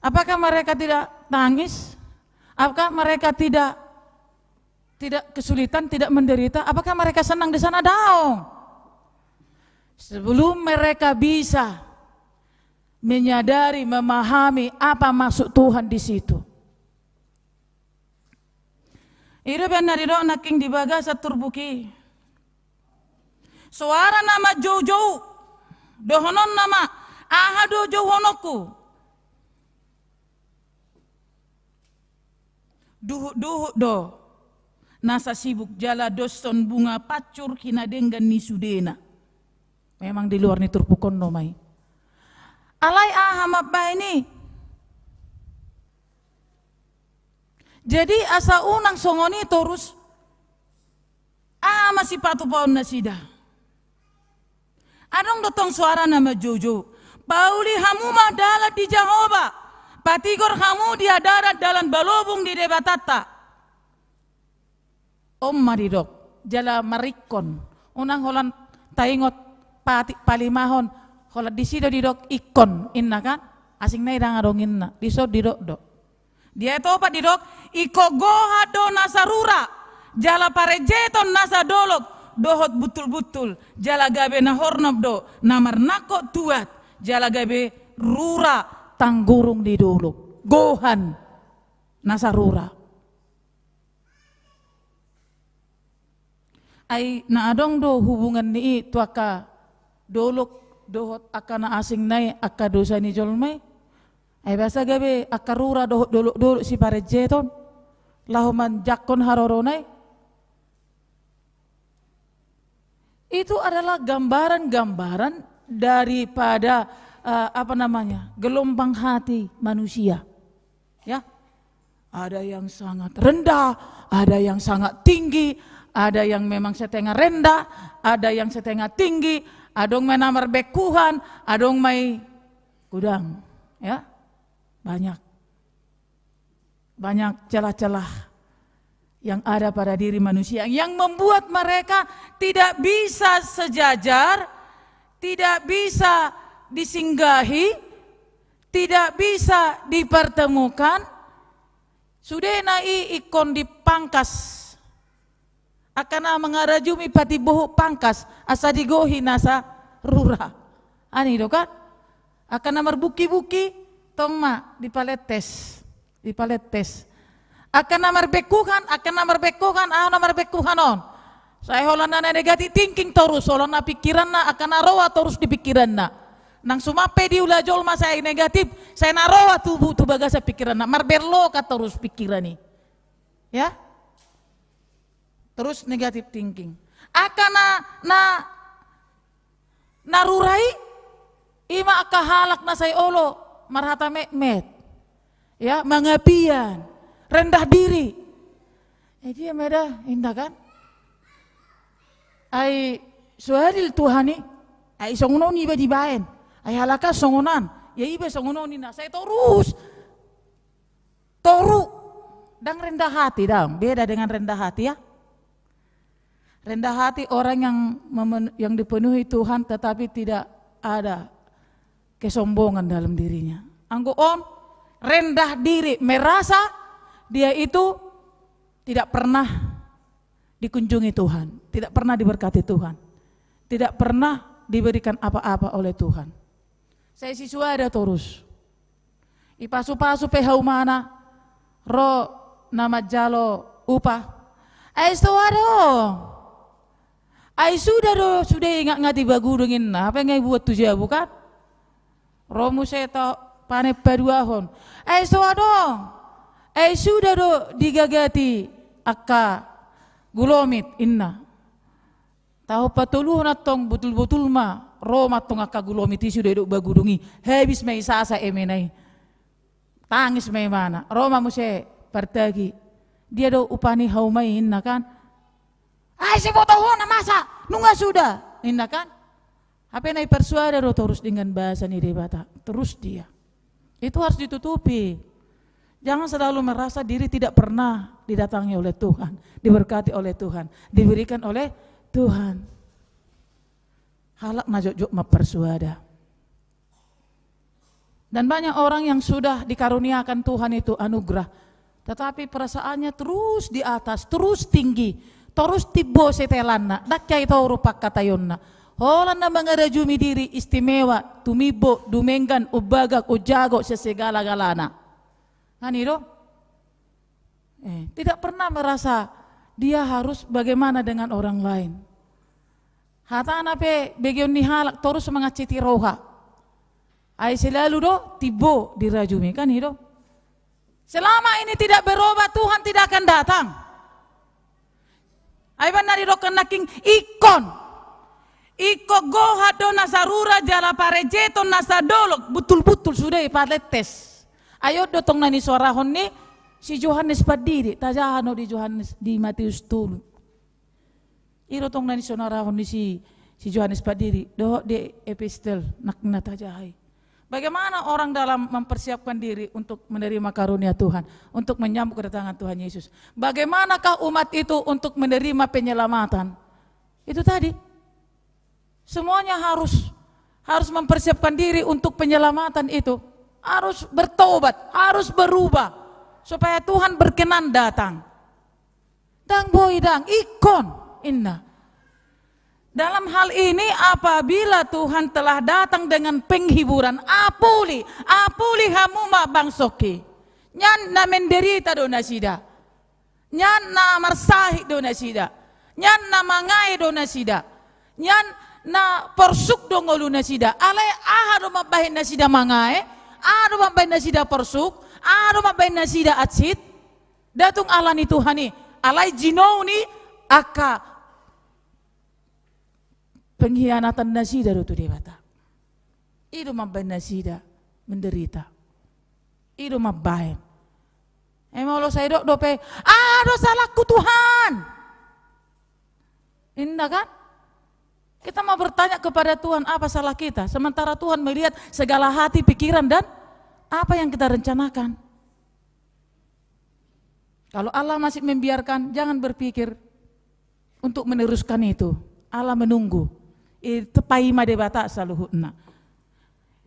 Apakah mereka tidak tangis? Apakah mereka tidak, tidak kesulitan, tidak menderita? Apakah mereka senang di sana? Daong. Sebelum mereka bisa menyadari, memahami apa maksud Tuhan di situ. I do umbahen na didok nangkin di bagasan turpuk i. Soara na manjoujou, dohononna ma, aha do jouhononku? Duhut-duhut do nasa sibuk jala doshon bunga pancur hinadenggan ni sudena. Memang di luar ni turpuk on do ma i. Alai aha mambahen i? Jadi asa unang songon i torus, aha ma sipatupaon nasida? Adong do tong soara na manjoujou. Pauli hamu ma dalan di Jahowa, patigor hamu di hadarat dalan balobung di Debatanta. on ma didok, jala maringkon. Unang holan taingot pati-, palimahon, holan disi do didok ingkon, inna kan? Asing nai ndang adong inna, dison didok do. Di ayat opat didok, ingkon gohat do nasa rura, jala parenjeton nasa dolok, dohot buntul-buntul, jala gabe na hornop do, na marnangkok tuat, jala gabe rura tanggurung di dolok. Gohan nasa rura. Ai na adong do hubungan ni i tu angka dolok dohot angka na asing nai angka dosa ni jolma i. Ai boasa gabe angka rura dohot dolok-dolok siparenjeton laho manjangkon harorona i. Itu adalah gambaran-gambaran daripada, eh, apa namanya, gelombang hati manusia. Ya. Ada yang sangat rendah, ada yang sangat tinggi, ada yang memang setengah rendah, ada yang setengah tinggi, adong ma na marbengkuhan, adong ma i godang, ya. Banyak. Banyak celah-celah yang ada pada diri manusia yang membuat mereka tidak bisa sejajar, tidak bisa disinggahi, tidak bisa dipertemukan. Sudena i ingkon dipangkas. Angka na mangarajumi patimbohut pangkas, asa digohi nasa rura. Ani do kan? Angka na marbungki-bungki, tong ma dipalentes. Dipalentes. Angka na marbengkuhan, angka na marbengkuhan, aha na marbengkuhan on. Sai holan na negatif thinking torus, holan na pikiranna, angka na roa torus di pikiranna. Nang suman pe diula jolma sai negatif, sai na roa tu, tu bagasan pikiranna, marberloka torus pikiran i. Ya? Terus negative thinking. Angka na, na, na rura i, ima angka halak na sai olo marhata metmet. Ya, mangapian, rendah diri. Eh, dia meda, inda kan? Ai so adil Tuhan i, ai songon on iba dibaen. Ai halak an songon an, ya iba songon on inna, sai torus. Toru. Ndang rendah hati, ndang. Beda dengan rendah hati, ya. Rendah hati orang yang memen-, yang dipenuhi Tuhan tetapi tidak ada kesombongan dalam dirinya. Anggo on, rendah diri, merasa dia itu tidak pernah dikunjungi Tuhan, tidak pernah diberkati Tuhan, tidak pernah diberikan apa-apa oleh Tuhan. Sai sisuada torus. Ipasu-pasu pe haumana, ro na manjalo upa. Ai so adong. Ai suda do sude ingat nga di bagudung inna, hape nga ibuat tu jabu kan? Ro muse tu panen paduahon. Ai so adong. Ai suda do digagati angka gulomit inna. Taon patoluhon antong botul-botul ma, ro ma antong angka gulomit i suda didok bagudung i, habis ma i sasa emena i. Tangis ma imana, ro ma muse partagi. Dia do upa ni hauma i inna kan? Ai siboto ho na masa, nunga suda, inna kan? Hape na iparsuada do torus dengan bahasa ni Debata, terus dia. Itu harus ditutupi. Jangan selalu merasa diri tidak pernah didatangi oleh Tuhan, diberkati oleh Tuhan, diberikan oleh Tuhan. Halak na jotjot mamparsuada. Dan banyak orang yang sudah dikaruniakan Tuhan itu anugerah, tetapi perasaannya terus di atas, terus tinggi, terus timbo setelanna, ndang hea i toru pangkataionna. Holan na mangarajumi diri istimewa, tumimbo, dumenggan, umbagak, unjago, sesegala-galana. Kan i do? Eh, tidak pernah merasa dia harus bagaimana dengan orang lain. Hatana pe begeon ni halak torus mangansiti roha. Ai selalu do timbo dirajumi, kan i do? Selama ini tidak berubah, Tuhan tidak akan datang. Ai ba na didok nangkin ingkon. Ingkon gohat do nasa rura jala parenjeton nasa dolok, butul-butul sude i palentes. Ai on do tong na nisoarahon ni si Johannes Pandidi, tajaha no di Johannes, di Mateus tolu. I do tong na nisoarahon ni si, si Johannes Pandidi, dohot di epistel, na, na tajaha i. Bagaimana orang dalam mempersiapkan diri untuk menerima karunia Tuhan, untuk menyambut kedatangan Tuhan Yesus? Bagaimanakah umat itu untuk menerima penyelamatan? Itu tadi. Semuanya harus, harus mempersiapkan diri untuk penyelamatan itu. Harus bertobat, harus berubah, supaya Tuhan berkenan datang. Ndang boi, ndang, ingkon, inna. Dalam hal ini, apabila Tuhan telah datang dengan penghiburan, apuli, apuli hamu ma bangsongki. Nian na menderita do nasida. Nian na marsahit do nasida. Nian na mangae do nasida. Nian na porsuk do ngolu nasida. Alai aha do mambahen nasida mangae? Aha do mambahen nasida porsuk? Aha do mambahen nasida hansit? Nda tung ala ni Tuhan i, alai jinou ni angka pengkhianatan nasida do tu Debata. I do mambahen nasida menderita. I do mambahen. Emang molo sai dok dope, "Aha do salangku, Tuhan?" Inna kan? Kita mau bertanya kepada Tuhan, apa salah kita? Sementara Tuhan melihat segala hati, pikiran, dan apa yang kita rencanakan. Kalau Allah masih membiarkan, jangan berpikir untuk meneruskan itu. Allah menunggu. I, tepa i ma Debata saluhutna.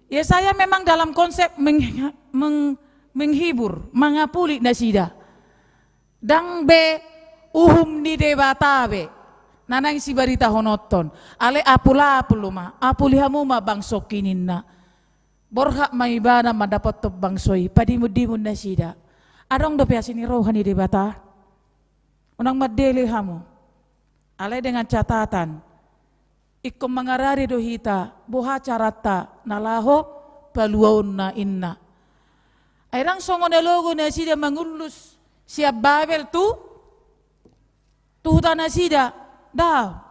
Yesaya memang dalam konsep meng-, meng-, menghibur, mangapuli nasida. Ndang be uhum ni Debata be na naeng sibaritahononhon. Alai apul-apul ma, apuli hamu ma bangsongki, ninna. Borhat ma ibana mandapothon bangso i, padimun-dimun nasida. Adong dope asi ni roha ni Debata. Unang mandele hamu. Alai dengan catatan, ingkon mangarade do hita boha caranta na laho paluaonna, inna. Ai ndang songon na logo nasida mangullus sian Babel tu, tu huta nasida. Nda.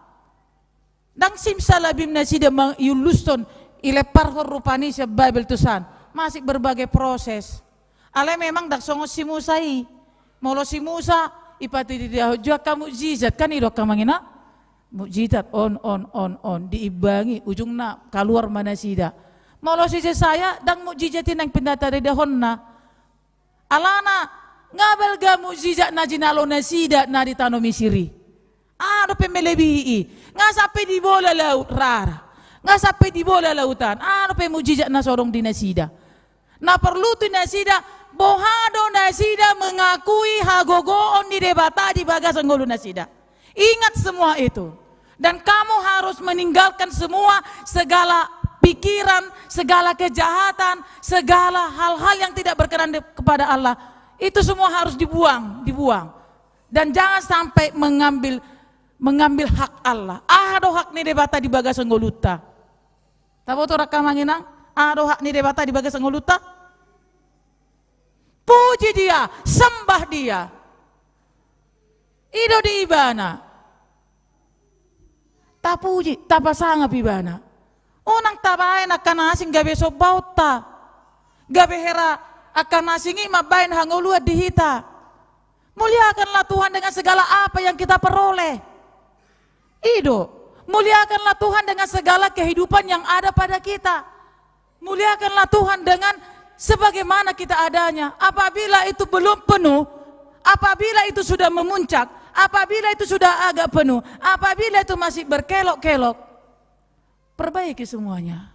Ndang simsalabim nasida ma-, iullushon, ilemparhon rupani sian Babel tu san. Masih berbagai proses. Alai memang ndang songon si Musa i. Molo si Musa, ipatididahon jo angka mukjizat, kan i do angka amang inang? Mukjizat, on, on, on, on, diimbangi, ujungna kaluar ma nasida. Molo si Jesaya, ndang mukjizat i naeng pinatididahonna. Alana, nga balga mukjizat na jinalo nasida na di tano Misir i. Aha dope melebihi i? Nga sampe dibola laut rara. Nga sampe dibola lautan. Aha dope mukjizat na so adong di nasida? Na porlu tu nasida, boha do nasida mengakui hagogoon ni Debata di bagasan ngolu nasida. Ingat semua itu. Dan kamu harus meninggalkan semua, segala pikiran, segala kejahatan, segala hal-hal yang tidak berkenan di-, kepada Allah. Itu semua harus dibuang, dibuang. Dan jangan sampai mengambil, mengambil hak Allah. Aha do hak ni Debata di bagasan ngolunta? Taboto do angka amang inang, aha do hak ni Debata di bagasan ngolunta? Puji Dia, sembah Dia. I do di Ibana. Tapuji, tapasangap Ibana. Unang tabaen angka na asing gabe sombaonta. Gabe hera angka na asing i mambaen hangoluan di hita. Muliakanlah Tuhan dengan segala apa yang kita peroleh. I do, muliakanlah Tuhan dengan segala kehidupan yang ada pada kita. Muliakanlah Tuhan dengan sebagaimana kita adanya. Apabila itu belum penuh, apabila itu sudah memuncak, apabila itu sudah agak penuh, apabila itu masih berkelok-kelok, perbaiki semuanya.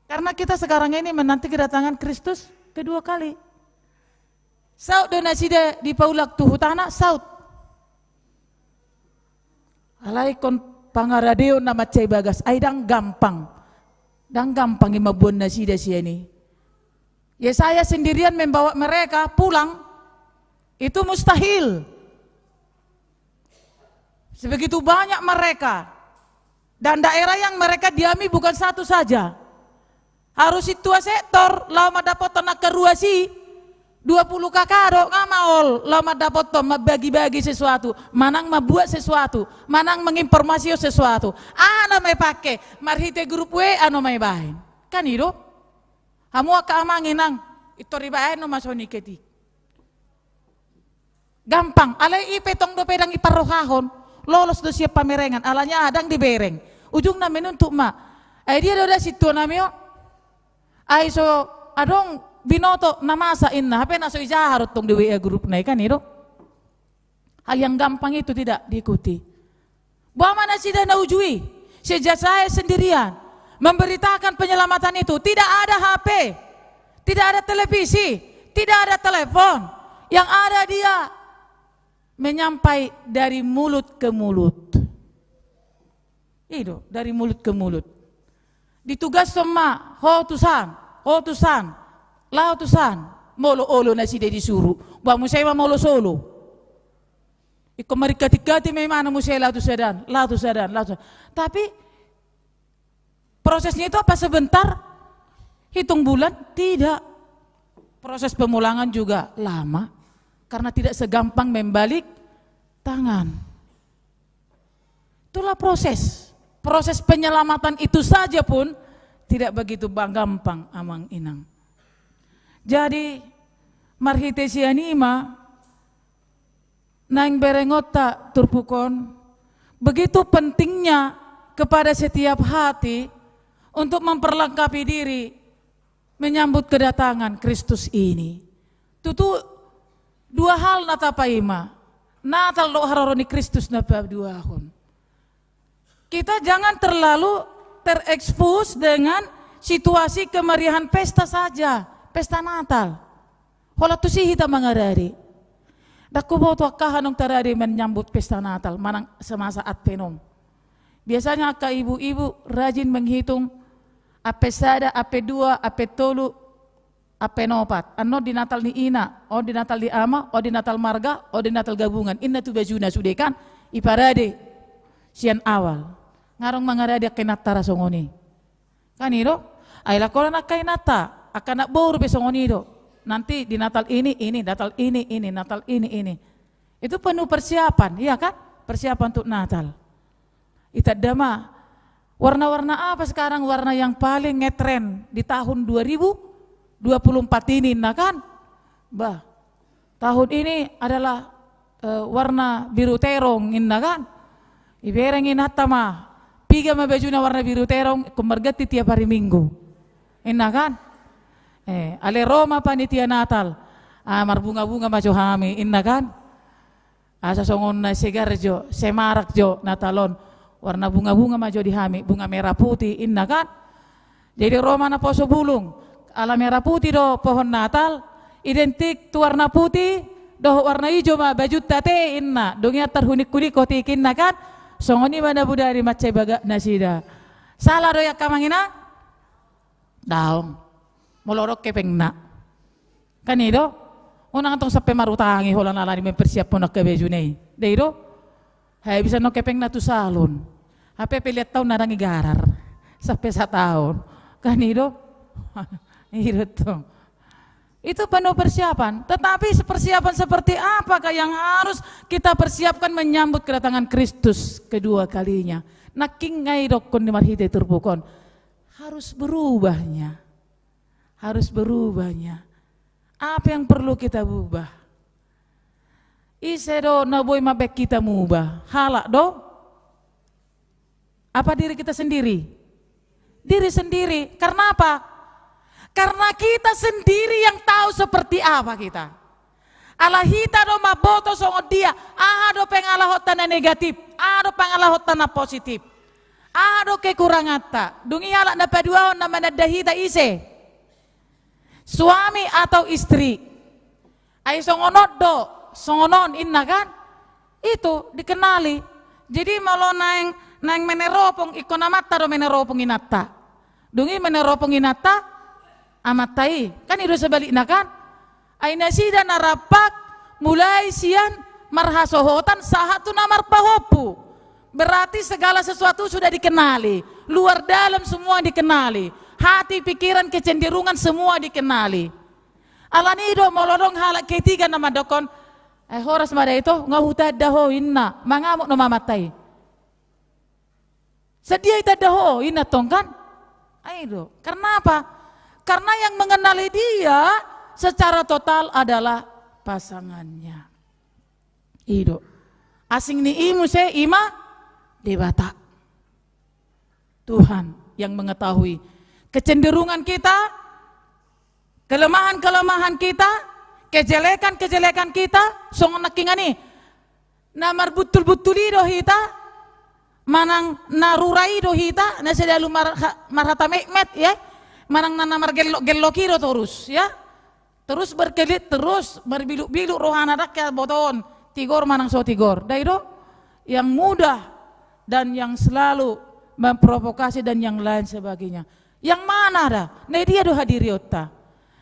Karena kita sekarang ini menanti kedatangan Kristus kedua kali. Saut do nasida dipaulak tu hutana, saut. Alai ingkon pangaradeon na mansai bagas, ai ndang gampang. Ndang gampang i mamboan nasida sian i. Yesaya sendirian membawa mereka pulang, itu mustahil. Sebegitu banyak mereka. Dan daerah yang mereka diami bukan satu saja. Harus i tua sektor, laho mandapothon angka ruas i, dua puluh K K do, nga maol, laho mandapothon, mambagi-bagi sesuatu, manang mambuat sesuatu, manang menginformasihon sesuatu. Aha na maipake, marhite grup W A na maibaen. Kan i do? Hamu angka amang inang, pintor ibaen ma songon i ketik. Gampang, alai i pe tong dope ndang iparrohahon, lolos do sian pamerengan, alani aha, ndang dibereng. Ujungna menuntut ma. Ai dia do da sintua nami on? Ai so adong binoto na masa inna, hape na so ijaha do tong di W A grupna i kan i do. Hal yang gampang itu tidak diikuti. Boha ma nasida na uju i, si Yesaya sendirian memberitakan penyelamatan itu. Tidak ada H P, tidak ada televisi, tidak ada telepon. Yang ada dia menyampai dari mulut ke mulut. I do, dari mulut ke mulut. Ditugashon ma, ho tu san, ho tu san, laho tu san. Molo olo nasida disuru, boha muse ma molo solo. Ingkon maringkat-ingkati ma imana muse laho tu sada an, laho tu sada an, laho tu sada an. Tapi prosesnya itu apa sebentar? Hitung bulan? Tidak. Proses pemulangan juga lama, karena tidak segampang membalik tangan. Itulah proses. Proses penyelamatan itu saja pun tidak begitu ba-, gampang, amang inang. Jadi, marhite sian i ma naeng berengonta turpuk on, begitu pentingnya kepada setiap hati untuk memperlengkapi diri menyambut kedatangan Kristus ini. Tutu dua hal na tapaima, Natal dohot haroro ni Kristus na paduahon. Kita jangan terlalu terekspos dengan situasi kemeriahan pesta saja, pesta Natal. Holan tusi hita mangarade. Ndang huboto angka aha naung tarade menyambut pesta Natal manang semasa Advent on. Biasanya angka ibu-ibu rajin menghitung Advent sada, Advent dua, Advent tolu, Advent opat. Annon di Natal ni ina, on di Natal ni ama, on di Natal marga, on di Natal gabungan. Inna tu bajuna sude kan, iparade sian awal. Nga adong mangarade angka inanta ra songon i. Kan i do? Ai lakonan angka inanta, angka anak boru pe songon i do. Nanti di Natal ini, ini, Natal ini, ini, Natal ini, ini. Itu penuh persiapan, iya kan? Persiapan untuk Natal. Itanda ma, warna-warna apa sekarang warna yang paling ngetren di tahun dua ribu dua puluh empat ini, inna kan? Bah, tahun ini adalah, eh, warna biru terong, inna kan? Ibereng inanta ma, piga ma bajuna warna biru terong, ingkon marganti tiap hari Minggu. Inna kan? Eh, ale ro ma panitia Natal, ah, marbunga-bunga ma jo hami, inna kan? Asa songon na segar jo, semarak jo Natal on. Warna bunga-bunga ma jo di hami, bunga merah putih, inna kan? Jadi ro ma naposo bulung, ala merah putih do pohon Natal, identik tu warna putih, dohot warna ijo ma bajunta ate, inna. Dung i antar hunik-hunik otik, inna kan? Songon i ma na bodari mansai bagak nasida. Sala do i angka amang inang? Daong. Molo adong kepengna. Kan i do? Unang antong sampe marutangi holan ala ni mempersiaphon angka bajuna i. Dei do? Habisan do kepengna tu salon. Hape pe liat taon na ndang igarar. Sampe sataon. Kan i do? I do tong. Itu penuh persiapan. Tetapi se-, persiapan seperti apakah yang harus kita persiapkan menyambut kedatangan Kristus kedua kalinya? Nangkin nga i dohonon ni marhite turpuk on. Harus berubahnya. Harus berubahnya. Apa yang perlu kita ubah? Ise do na boi mambaen hita muba? Halak do? Apa diri kita sendiri? Diri sendiri. Karena apa? Karena kita sendiri yang tahu seperti apa kita. Ala hita do mamboto songon dia, aha do pengalahonta na negatif, aha do pengalahonta na positif, aha do kekuranganta. Dung i halak na paduahon na mananda hita ise? Suami atau istri? Ai songon on do, songon on inna kan? Itu dikenali. Jadi molo naeng, naeng meneropong, ingkon amanta do meneropong inanta. Dung i meneropong inanta, amanta i. Kan i do sebalikna kan? Ai nasida na rampak mulai sian marhasohotan sahat tu na marpahompu. Berarti segala sesuatu sudah dikenali. Luar dalam semua dikenali. Hati, pikiran, kecenderungan semua dikenali. Ala ni i do molo adong halak ketiga na mandokkon, eh, horas ma da ito, nga hutanda ho inna, mangamuk nama amanta i. Sedia itanda ho inna tong kan? Ai do. Karena apa? Karena yang mengenali dia secara total adalah pasangannya. I do. Asing ni i muse i ma Debata. Tuhan. yang mengetahui kecenderungan kita, kelemahan-kelemahan kita, kejelekan-kejelekan kita. Songon nangkiningan i, na marbuntul-buntul i do hita, manang na rura i do hita, na selalu mar-, marhata metmet, ya, manang na, na margellok-gellok i do torus, ya. Terus berkelit, terus marbiluk-biluk rohana, ndang hea botoon tigor manang so tigor. Dai do, yang mudah dan yang selalu memprovokasi dan yang lain sebagainya. Yang mana da? Na dia do hadirionta.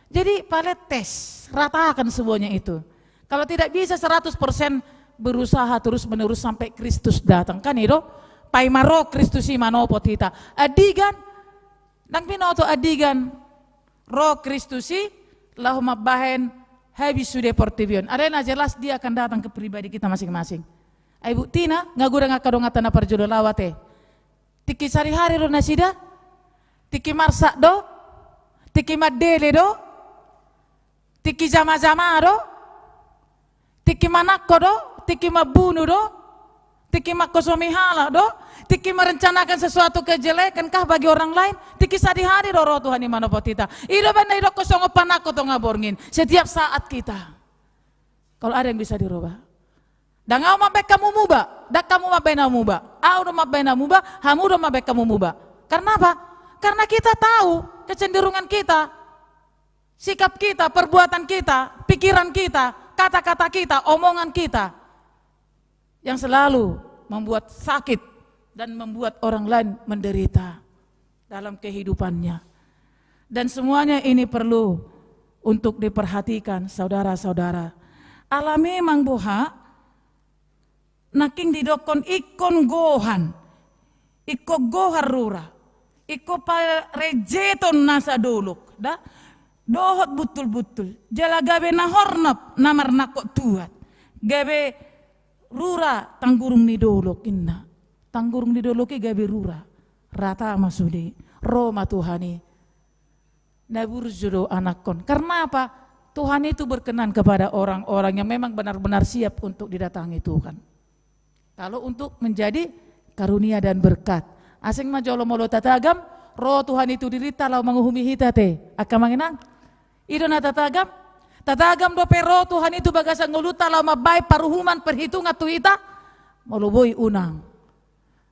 Jadi paletes, ratakan semuanya itu. Kalau tidak bisa seratus persen berusaha terus-menerus sampai Kristus datang, kan i do? Paima ro Kristus i manopot hita. Andigan, ndang binoto andigan ro Kristus i laho mambahen habis sude portibi on. Alai na jelas dia akan datang ke pribadi kita masing-masing. Ai buktina, nga godang angka donganta na parjolo laho ate. Tingki sadihari do nasida, tingki marsak do, tingki mandele do, tingki jama-jama do, tingki manangko do, tingki mambunu do, tingki mangkosomi halak do, tingki merencanakan sesuatu kejelekan kah bagi orang lain, tingki sadihari do ro Tuhan i manopot hita. I do umbahen na didokkon songon panangko tonga borngin. Setiap saat kita. Kalau ada yang bisa dirubah. Ndang ahu mambahen hamu muba, ndang hamu mambahen ahu muba. Ahu do mambahen ahu muba, hamu do mambahen hamu muba. Karena apa? Karena kita tahu kecenderungan kita, sikap kita, perbuatan kita, pikiran kita, kata-kata kita, omongan kita yang selalu membuat sakit dan membuat orang lain menderita dalam kehidupannya. Dan semuanya ini perlu untuk diperhatikan, saudara-saudara. Alai memang boha, nangkin didokkon ingkon gohan, ingkon gohan rura, ingkon parejeton nasa dolok, da? Dohot buntul-buntul, jala gabe na hornop, na marnangkok tuat, gabe rura tanggurung ni dolok, inna. Tanggurung ni dolok i gabe rura. Rata ma sude. Ro ma Tuhan i. Na burju do anakkon. Karena apa? Tuhan itu berkenan kepada orang-orang yang memang benar-benar siap untuk didatangi Tuhan. Kalau untuk menjadi karunia dan berkat. Asing ma jolo molo tatagam, ro Tuhan i tu dirinta laho manguhumi hita ate. Angka amang inang. I do na tatagam. Tatagam dope ro Tuhan i tu bagasan ngolunta laho mambahen paruhuman, perhitungan tu hita. Molo boi, unang.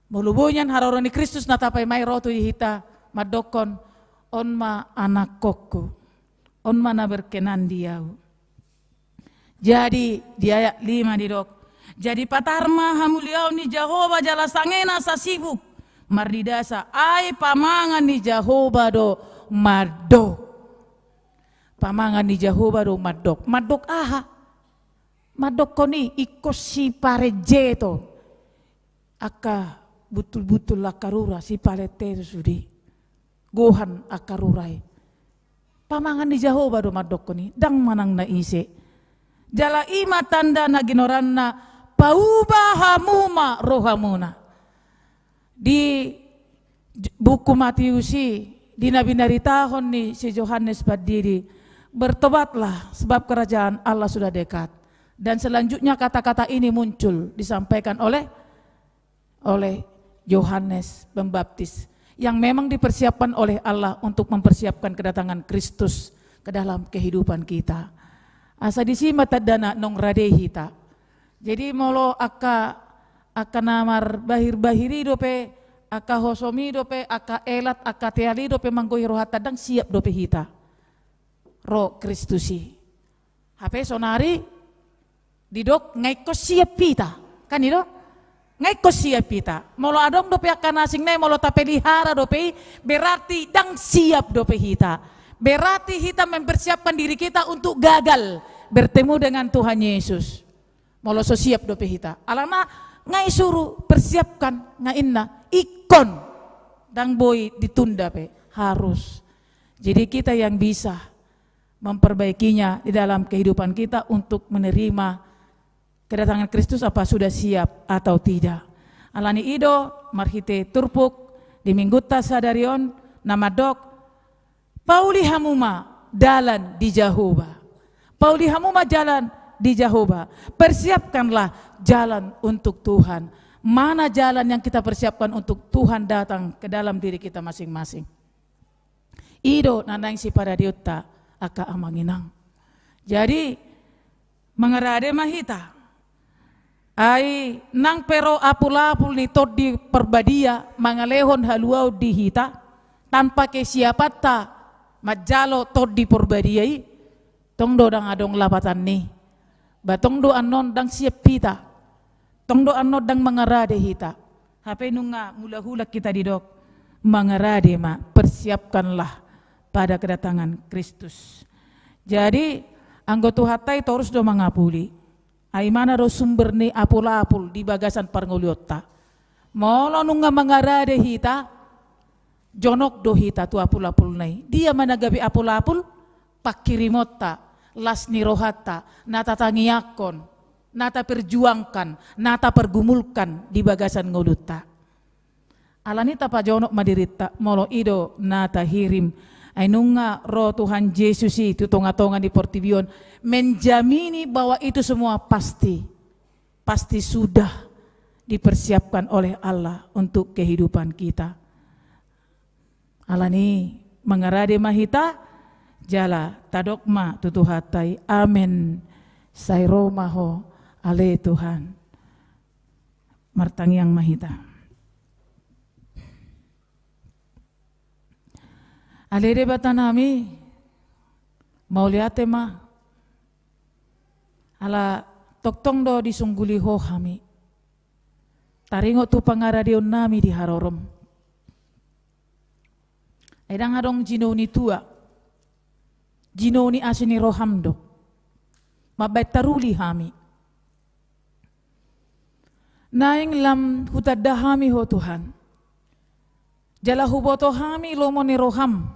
Molo boi nian haroro ni Kristus na tapaima i ro tu hita mandokkon, on ma anakkongku, on ma na berkenan di ahu. Jadi di ayat lima didok, jadi patar ma hamuliaon ni Jahowa jala sangena sasibuk mardidasa, ai pamangan ni Jahowa do mandok. Pamangan ni Jahowa do mandok. Mandok aha? Mandokkon i ingkon siparejeton. Angka buntul-buntul, angka rura, sipaletes sude. Gohan angka rura i. Pamangan ni Jahowa do mandokkon i, ndang manang na ise. Jala i ma tanda na ginoaranna, pauba hamu ma rohamuna. Di j-, buku Matius i, di na binaritahon ni si Johannes Pandidi, bertobatlah sebab kerajaan Allah sudah dekat. Dan selanjutnya kata-kata ini muncul, disampaikan oleh, oleh Yohanes Pembaptis, yang memang dipersiapkan oleh Allah untuk mempersiapkan kedatangan Kristus ke dalam kehidupan kita. Asa disi ma tandana naung rade hita. Jadi molo angka, angka na marbahir-bahir i dope, angka hosom i dope, angka elat, angka teal i dope manggohi rohanta, ndang siap dope hita ro Kristus i. Hape sonari didok nga ingkon siap hita. Kan i do? Nga ingkon siap hita. Molo adong dope angka na asing na i, molo tapelihara dope i, berarti ndang siap dope hita. Berarti hita mempersiapkan diri kita untuk gagal bertemu dengan Tuhan Yesus. Molo so siap dope hita. Alana nga isuru persiapkan, nga inna ingkon, ndang boi ditunda pe, harus. Jadi kita yang bisa memperbaikinya di dalam kehidupan kita untuk menerima kedatangan Kristus, apa sudah siap atau tidak. Alani i do marhite turpuk di minggunta sadari on na mandok, pauli hamu ma dalan di Jahowa. Pauli hamu ma jalan di Jahowa. Persiapkanlah jalan untuk Tuhan. mana jalan yang kita persiapkan untuk Tuhan datang ke dalam diri kita masing-masing. I do na naeng siparadeonta angka amang inang. Jadi, mangarade ma hita. Ai nang pe ro apul-apul ni Tondi Parbadia mangalehon haluaon di hita, tanpa kesiapanta manjalo Tondi Parbadia i, tong do ndang adong lapatan ni. Ba tong do annon ndang siap hita. Tong do annon ndang mangarade hita. Hape nunga mulak-ulak hita didok, mangarade ma, persiapkanlah pada kedatangan Kristus. Jadi, anggo Tuhanta i torus do mangapuli. Ai i ma na ro sumber ni apul-apul di bagasan parngoluonta. Molo nunga mangarade hita, jonok do hita tu apul-apulna i. Dia ma na gabe apul-apul? Pangkirimonta, las ni rohanta, na tatangiangkon, na taperjuangkan, na tapargumulkan di bagasan ngolunta. Alani i tapajonok ma dirinta, molo i do na tahirim. Ai nunga ro Tuhan Jesus i tu tonga-tonga ni portibi on, menjamini bahwa itu semua pasti, pasti sudah dipersiapkan oleh Allah untuk kehidupan kita. Alani i, mangarade ma hita, jala tadok ma tu Tuhanta i, amen. Sai ro ma Ho, ale Tuhan. Martangiang ma hita. Ale Debatanami, mauliate ma, ala tongtong do disungguli Ho hami. Taringot tu pangaradeonnami di harorom. Ai ndang adong jinou ni tua, jinou ni asi ni roham do. Mambaen taruli hami. Naeng lam hutanda hami Ho Tuhan. Jala huboto hami lomo ni roham.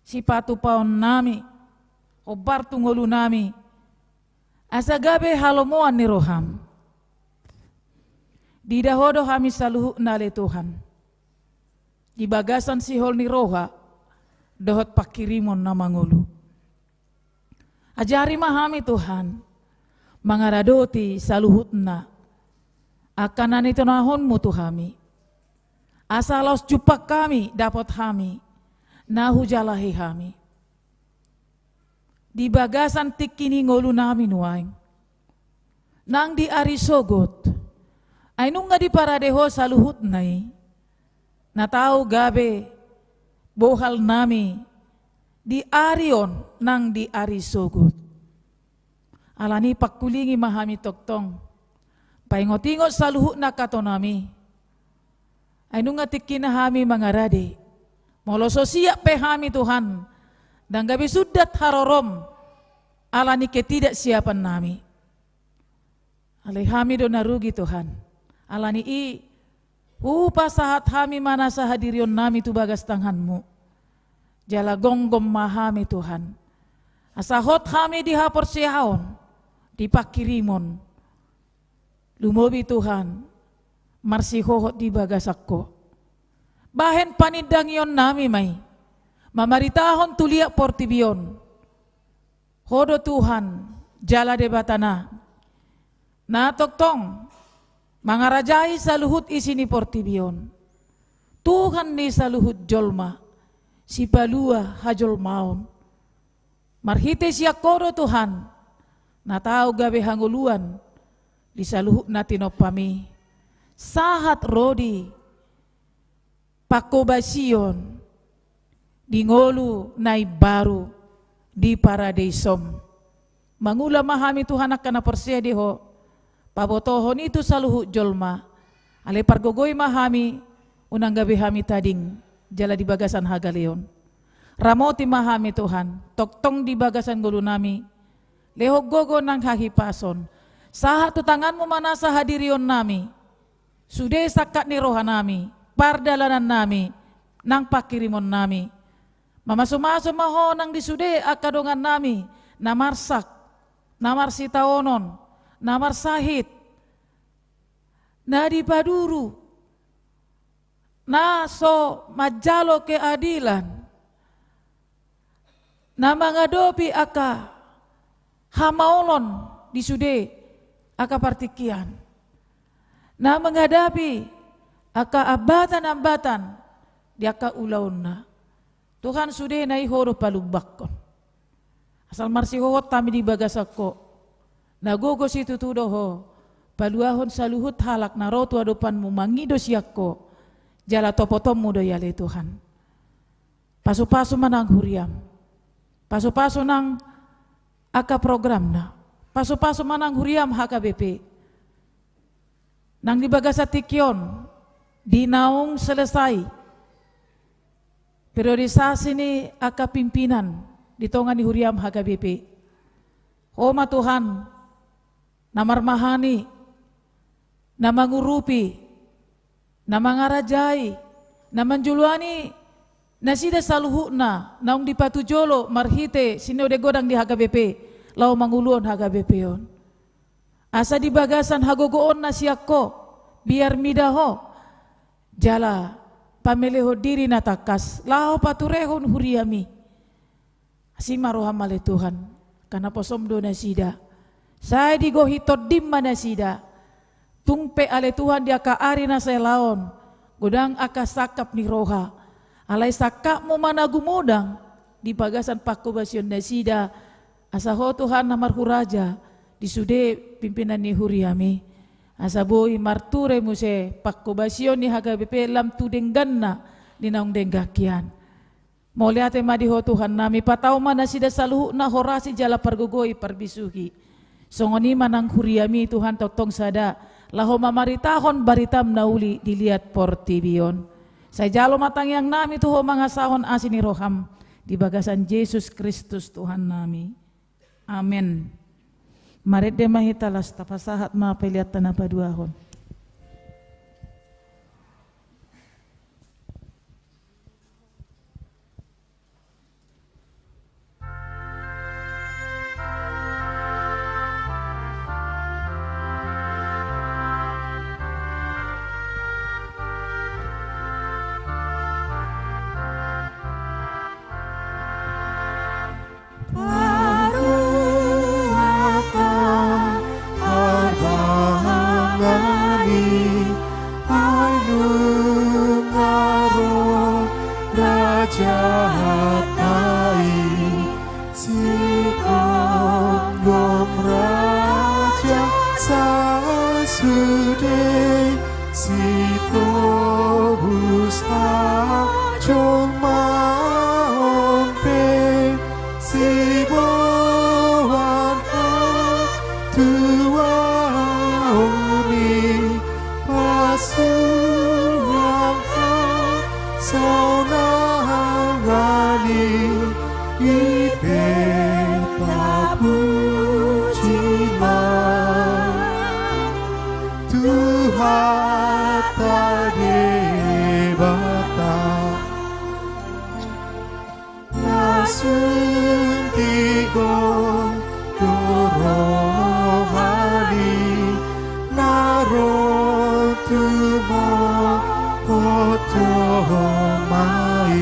Sipatupaonnami, hombar tu ngolunami. Asa gabe halomoan ni roham. Diida Ho do hami saluhutna ale Tuhan. Di bagasan sihol ni roha, dohot pangkirimon na mangolu. Ajari ma hami Tuhan, mangaradoti saluhutna. Angka na nitonahonmu tu hami. Asa laos jumpang hami, dapot hami, na hujalahi hami. Di bagasan tingki ni ngolunami nuaeng. Nang di ari sogot. Ai nunga diparade Ho saluhutna i. Na tau gabe bohalnami di ari on nang di ari sogot. Alani i pangkulingi ma hami tongtong. Paingot-ingot saluhutna angka tonami. Ai nunga tingkina hami mangarade. Molo so siap pe hami Tuhan. Ndang gabe sundat harorom. Alani ketidaksiapannami. Alai hami do na rugi Tuhan. Alani i hupasahat hami ma nasa hadirionnami tu bagas tanganmu. Jala gomgom ma hami Tuhan. Asa hot hami di haporseaon, di pangkirimon. Lumobi Tuhan, marsihohot di bagasan Ho. Bahen panindangionnami ma i. Mamaritahon tu liat portibi on. Ho do Tuhan, jala Debatana. Na tongtong, mangarajai saluhut isi ni portibi on. Tuhan ni saluhut jolma, sipalua hajolmaon. Marhite sian Ho do Tuhan, na tau gabe hangoluan, di saluhut na tinompami. Sahat ro di panghobasion di ngolu na imbaru di paradeisom. Mangula ma hami Tuhan angka na porsea di Ho, pabotohon i tu saluhut jolma, alai pargogoi ma hami, unang gabe hami tading, jala di bagasan hagaleon. Ramoti ma hami Tuhan, tongtong di bagasan ngolunami, lehon gogo nang hahipason, sahat tu tanganmu ma nasa hadirionnami, sude sangkap ni rohanami, pardalanannami, nang pangkirimonnami. Mamasumasu ma Ho nang di sude angka dongannami, na marsak, na marsitaonon, na marsahit, na dipaduru, na so manjalo keadilan, na mangadopi angka hamaolon di sude angka partingkian. na menghadapi angka hambatan-hambatan di angka ulaonna. Tuhan, sudena i Ho do palumbanghon. Asal marsihohot hami di bagasan Ho. Na gogo situtu do Ho paluahon saluhut halak na ro tu adopanMu mangido sian Ho, jala topotonMu do i ale Tuhan. Pasupasu ma nang huriaM. Pasupasu nang angka programna. Pasupasu ma nang huriaM H K B P. Nang di bagasan tingki on, di naung selesai periodisasi ni angka pimpinan di tonga ni huriaM H K B P. Ho ma Tuhan, na marmahani, na mangurupi, na mangarajai, na manjoloani nasida saluhutna naung dipatujolo marhite sinode godang di H K B P, laho manguluhon H K B P on. Asa di bagasan hagogoonna sian Ho, biar mida Ho, jala pamelehon diri na tangkas, laho paturehon huriaMi. Asi ma rohaM ale Tuhan, hanaposom do nasida. Sai digohi TondiM ma nasida. Tung pe ale Tuhan di angka ari na sai laon, godang angka sangkap ni roha. Alai sangkapMu ma na gumodang di bagasan panghobasion nasida, asa Ho Tuhan na marhuraja di sude pimpinan ni huriaMi. Asa boi marture muse panghobasion ni H K B P lam tu dengganna di naung denggan hian. Mauliate ma di Ho Tuhannami, patau ma nasida saluhutna horasi jala pargogoi parbisuhi. Songon i ma nang huriaMi Tuhan tongtong sada, laho mamaritahon baritaM na uli di liat portibi on. Sai jalo ma tangiangnami tu Ho mangasahon asi ni rohaM di bagasan Jesus Kristus Tuhannami. Amen. Marende ma hita laos tapasahat ma peleanta na paduahon. Raja tai, sigomgom raja sasude, sitobus ajung ma on pe, siboan hatuaon i pasuang hasaonangan i, i pe tapuji ma Tuhanta Debata. Na sun tigor do rohani na ro tumomot do ma i,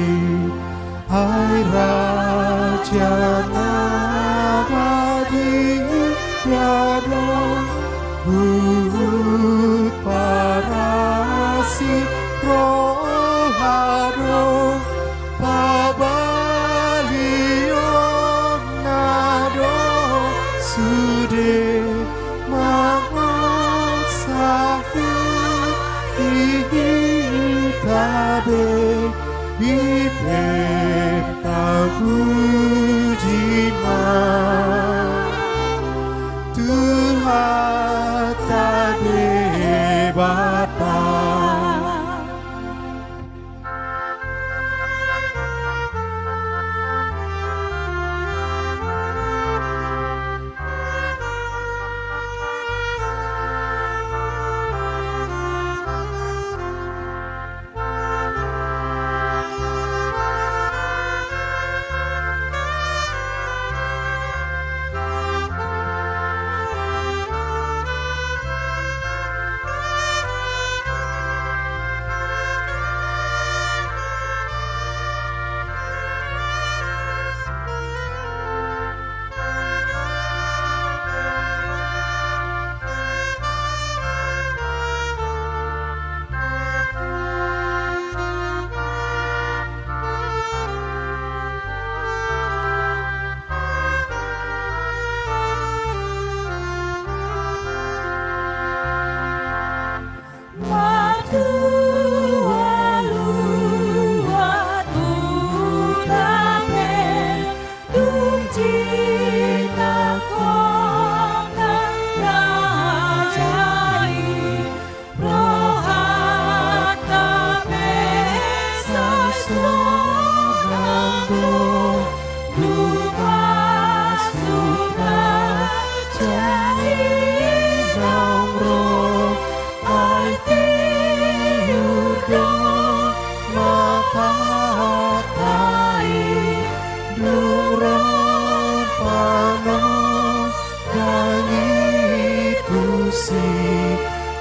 ai Raja na badia do, huhut parasi roha do, pabalionna do sude mangusahi hita be, i pe tapuji ma Tuhanta Debata.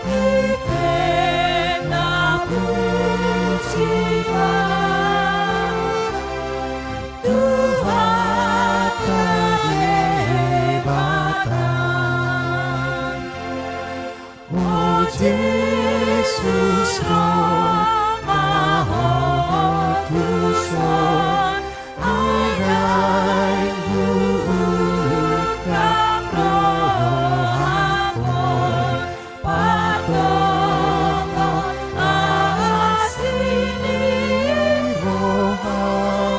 Ipe na puji ma Tuhanta Debata. O Jesus, ro ma Ho tuson, ai naeng huungkap rohangkon, pardongan asi ni roham,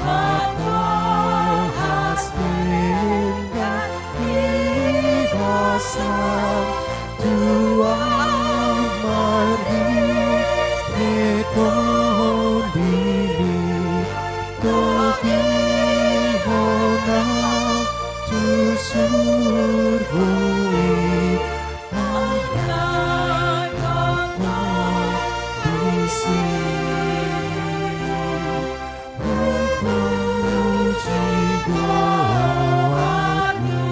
pardongan denggan ni basam, Tuhan, marhitehite Tondim, togihon au tu surgo i, ai naeng ro disi. Hupuji goarMu.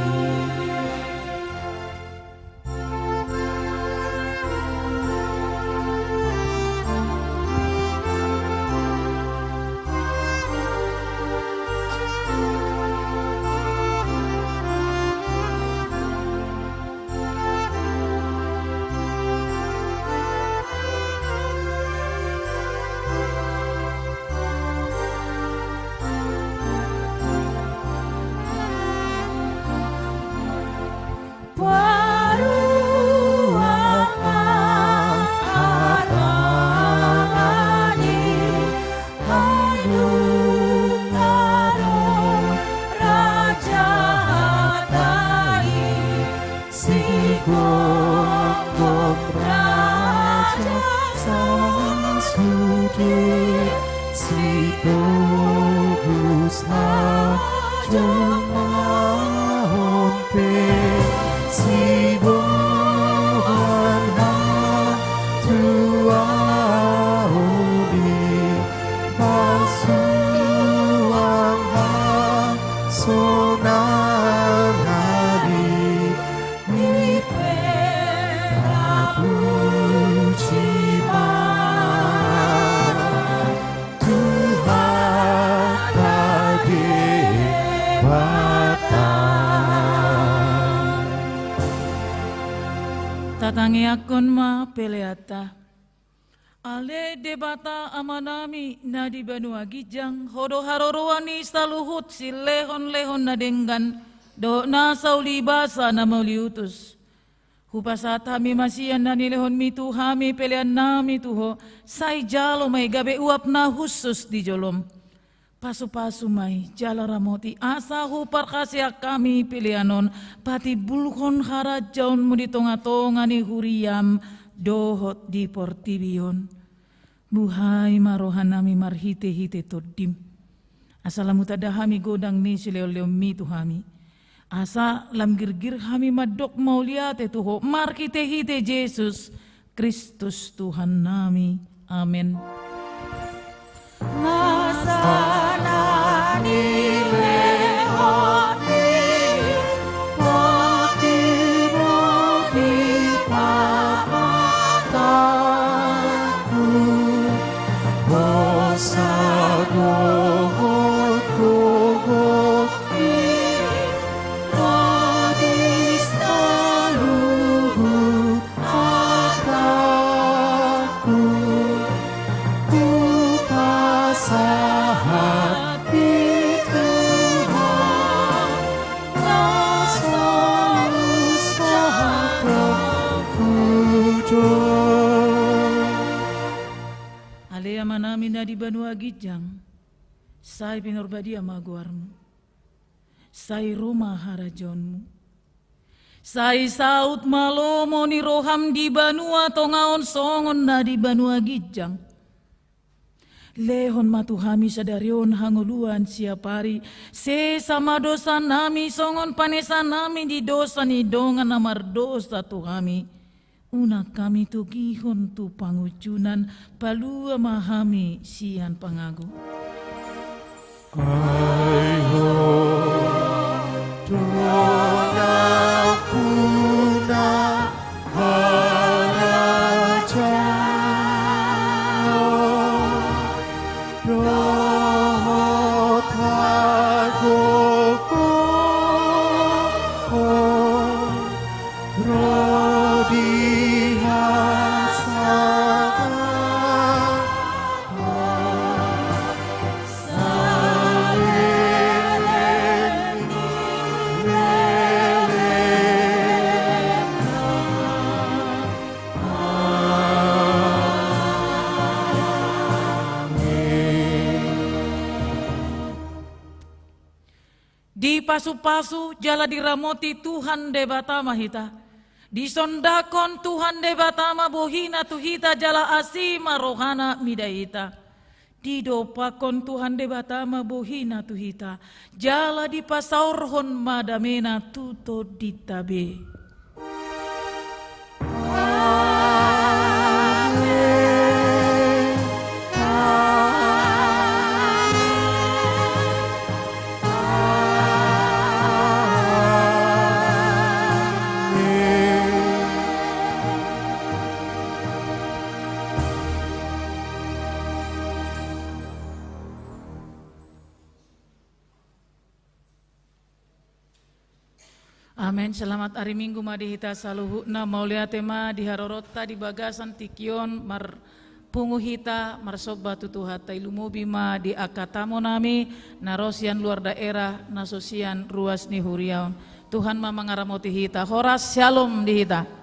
Paruang ma harangan i, ai nunga ro Raja hata i, sigomgom raja sasude, sitobus hajolmaon pe, siboan hatuaon i, pasuang hasonangan i, ipe na puji ma Tuhanta Debata. Tatangiangkon ma peleanta. Ale Debata Amanami na di banua ginjang, Ho do haroroan ni saluhut silehonlehon na denggan dohot nasa ulibasa na mauliutus. Hupasahat hami ma sian na nilehonMi tu hami peleannami tu Ho, sai jalo ma i gabe uap na hushus di jolom. Pasupasu ma i jala ramoti, asa huparhaseang hami pelean on patimbulhon harajaonMu di tongatonga ni huriaM dohot di portibi on. Buhai ma rohanami marhitehite TondiM, asa lam hutanda hami godang ni silehonlehonMi tu hami, asa lam girgir hami mandok mauliate tu Ho marhitehite Jesus Kristus Tuhannami. Amen. Nasa na nilehon ni Ho di pamatangku, hosa dohot gogo i, ro di saluhut hatangku, hupasahat di Tuhan na so husatongku do. Ale Amanami na di banua ginjang, sai pinarbadia ma goarMu. Sai ro ma harajaonMu. Sai saut ma lomo ni rohaM di banua tonga on songon na di banua ginjang. Lehon ma tu hami sadari on hangoluan siapari, sesa ma dosanami songon panesanami di dosa ni dongan na mardosa tu hami. Unang hami togihon tu pangunjunan, palua ma hami sian pangago. Ai Ho do nampuna Dipasupasu jala diramoti Tuhan Debata ma hita. Disondangkon Tuhan Debata ma bohina tu hita jala asi ma rohana mida hita. Didompakkon Tuhan Debata ma bohina tu hita, jala dipasaorhon ma damena tu tondinta be. Amen. Selamat ari Minggu ma di hita saluhutna. Mauliate ma di haroronta di bagasan tingki on, marpungu hita marsomba tu Tuhanta. I lumobi ma di angka tamu nami na ro sian luar daerah, na so sian ruas ni huria on. Tuhan ma mangaramoti hita. Horas, syalom di hita.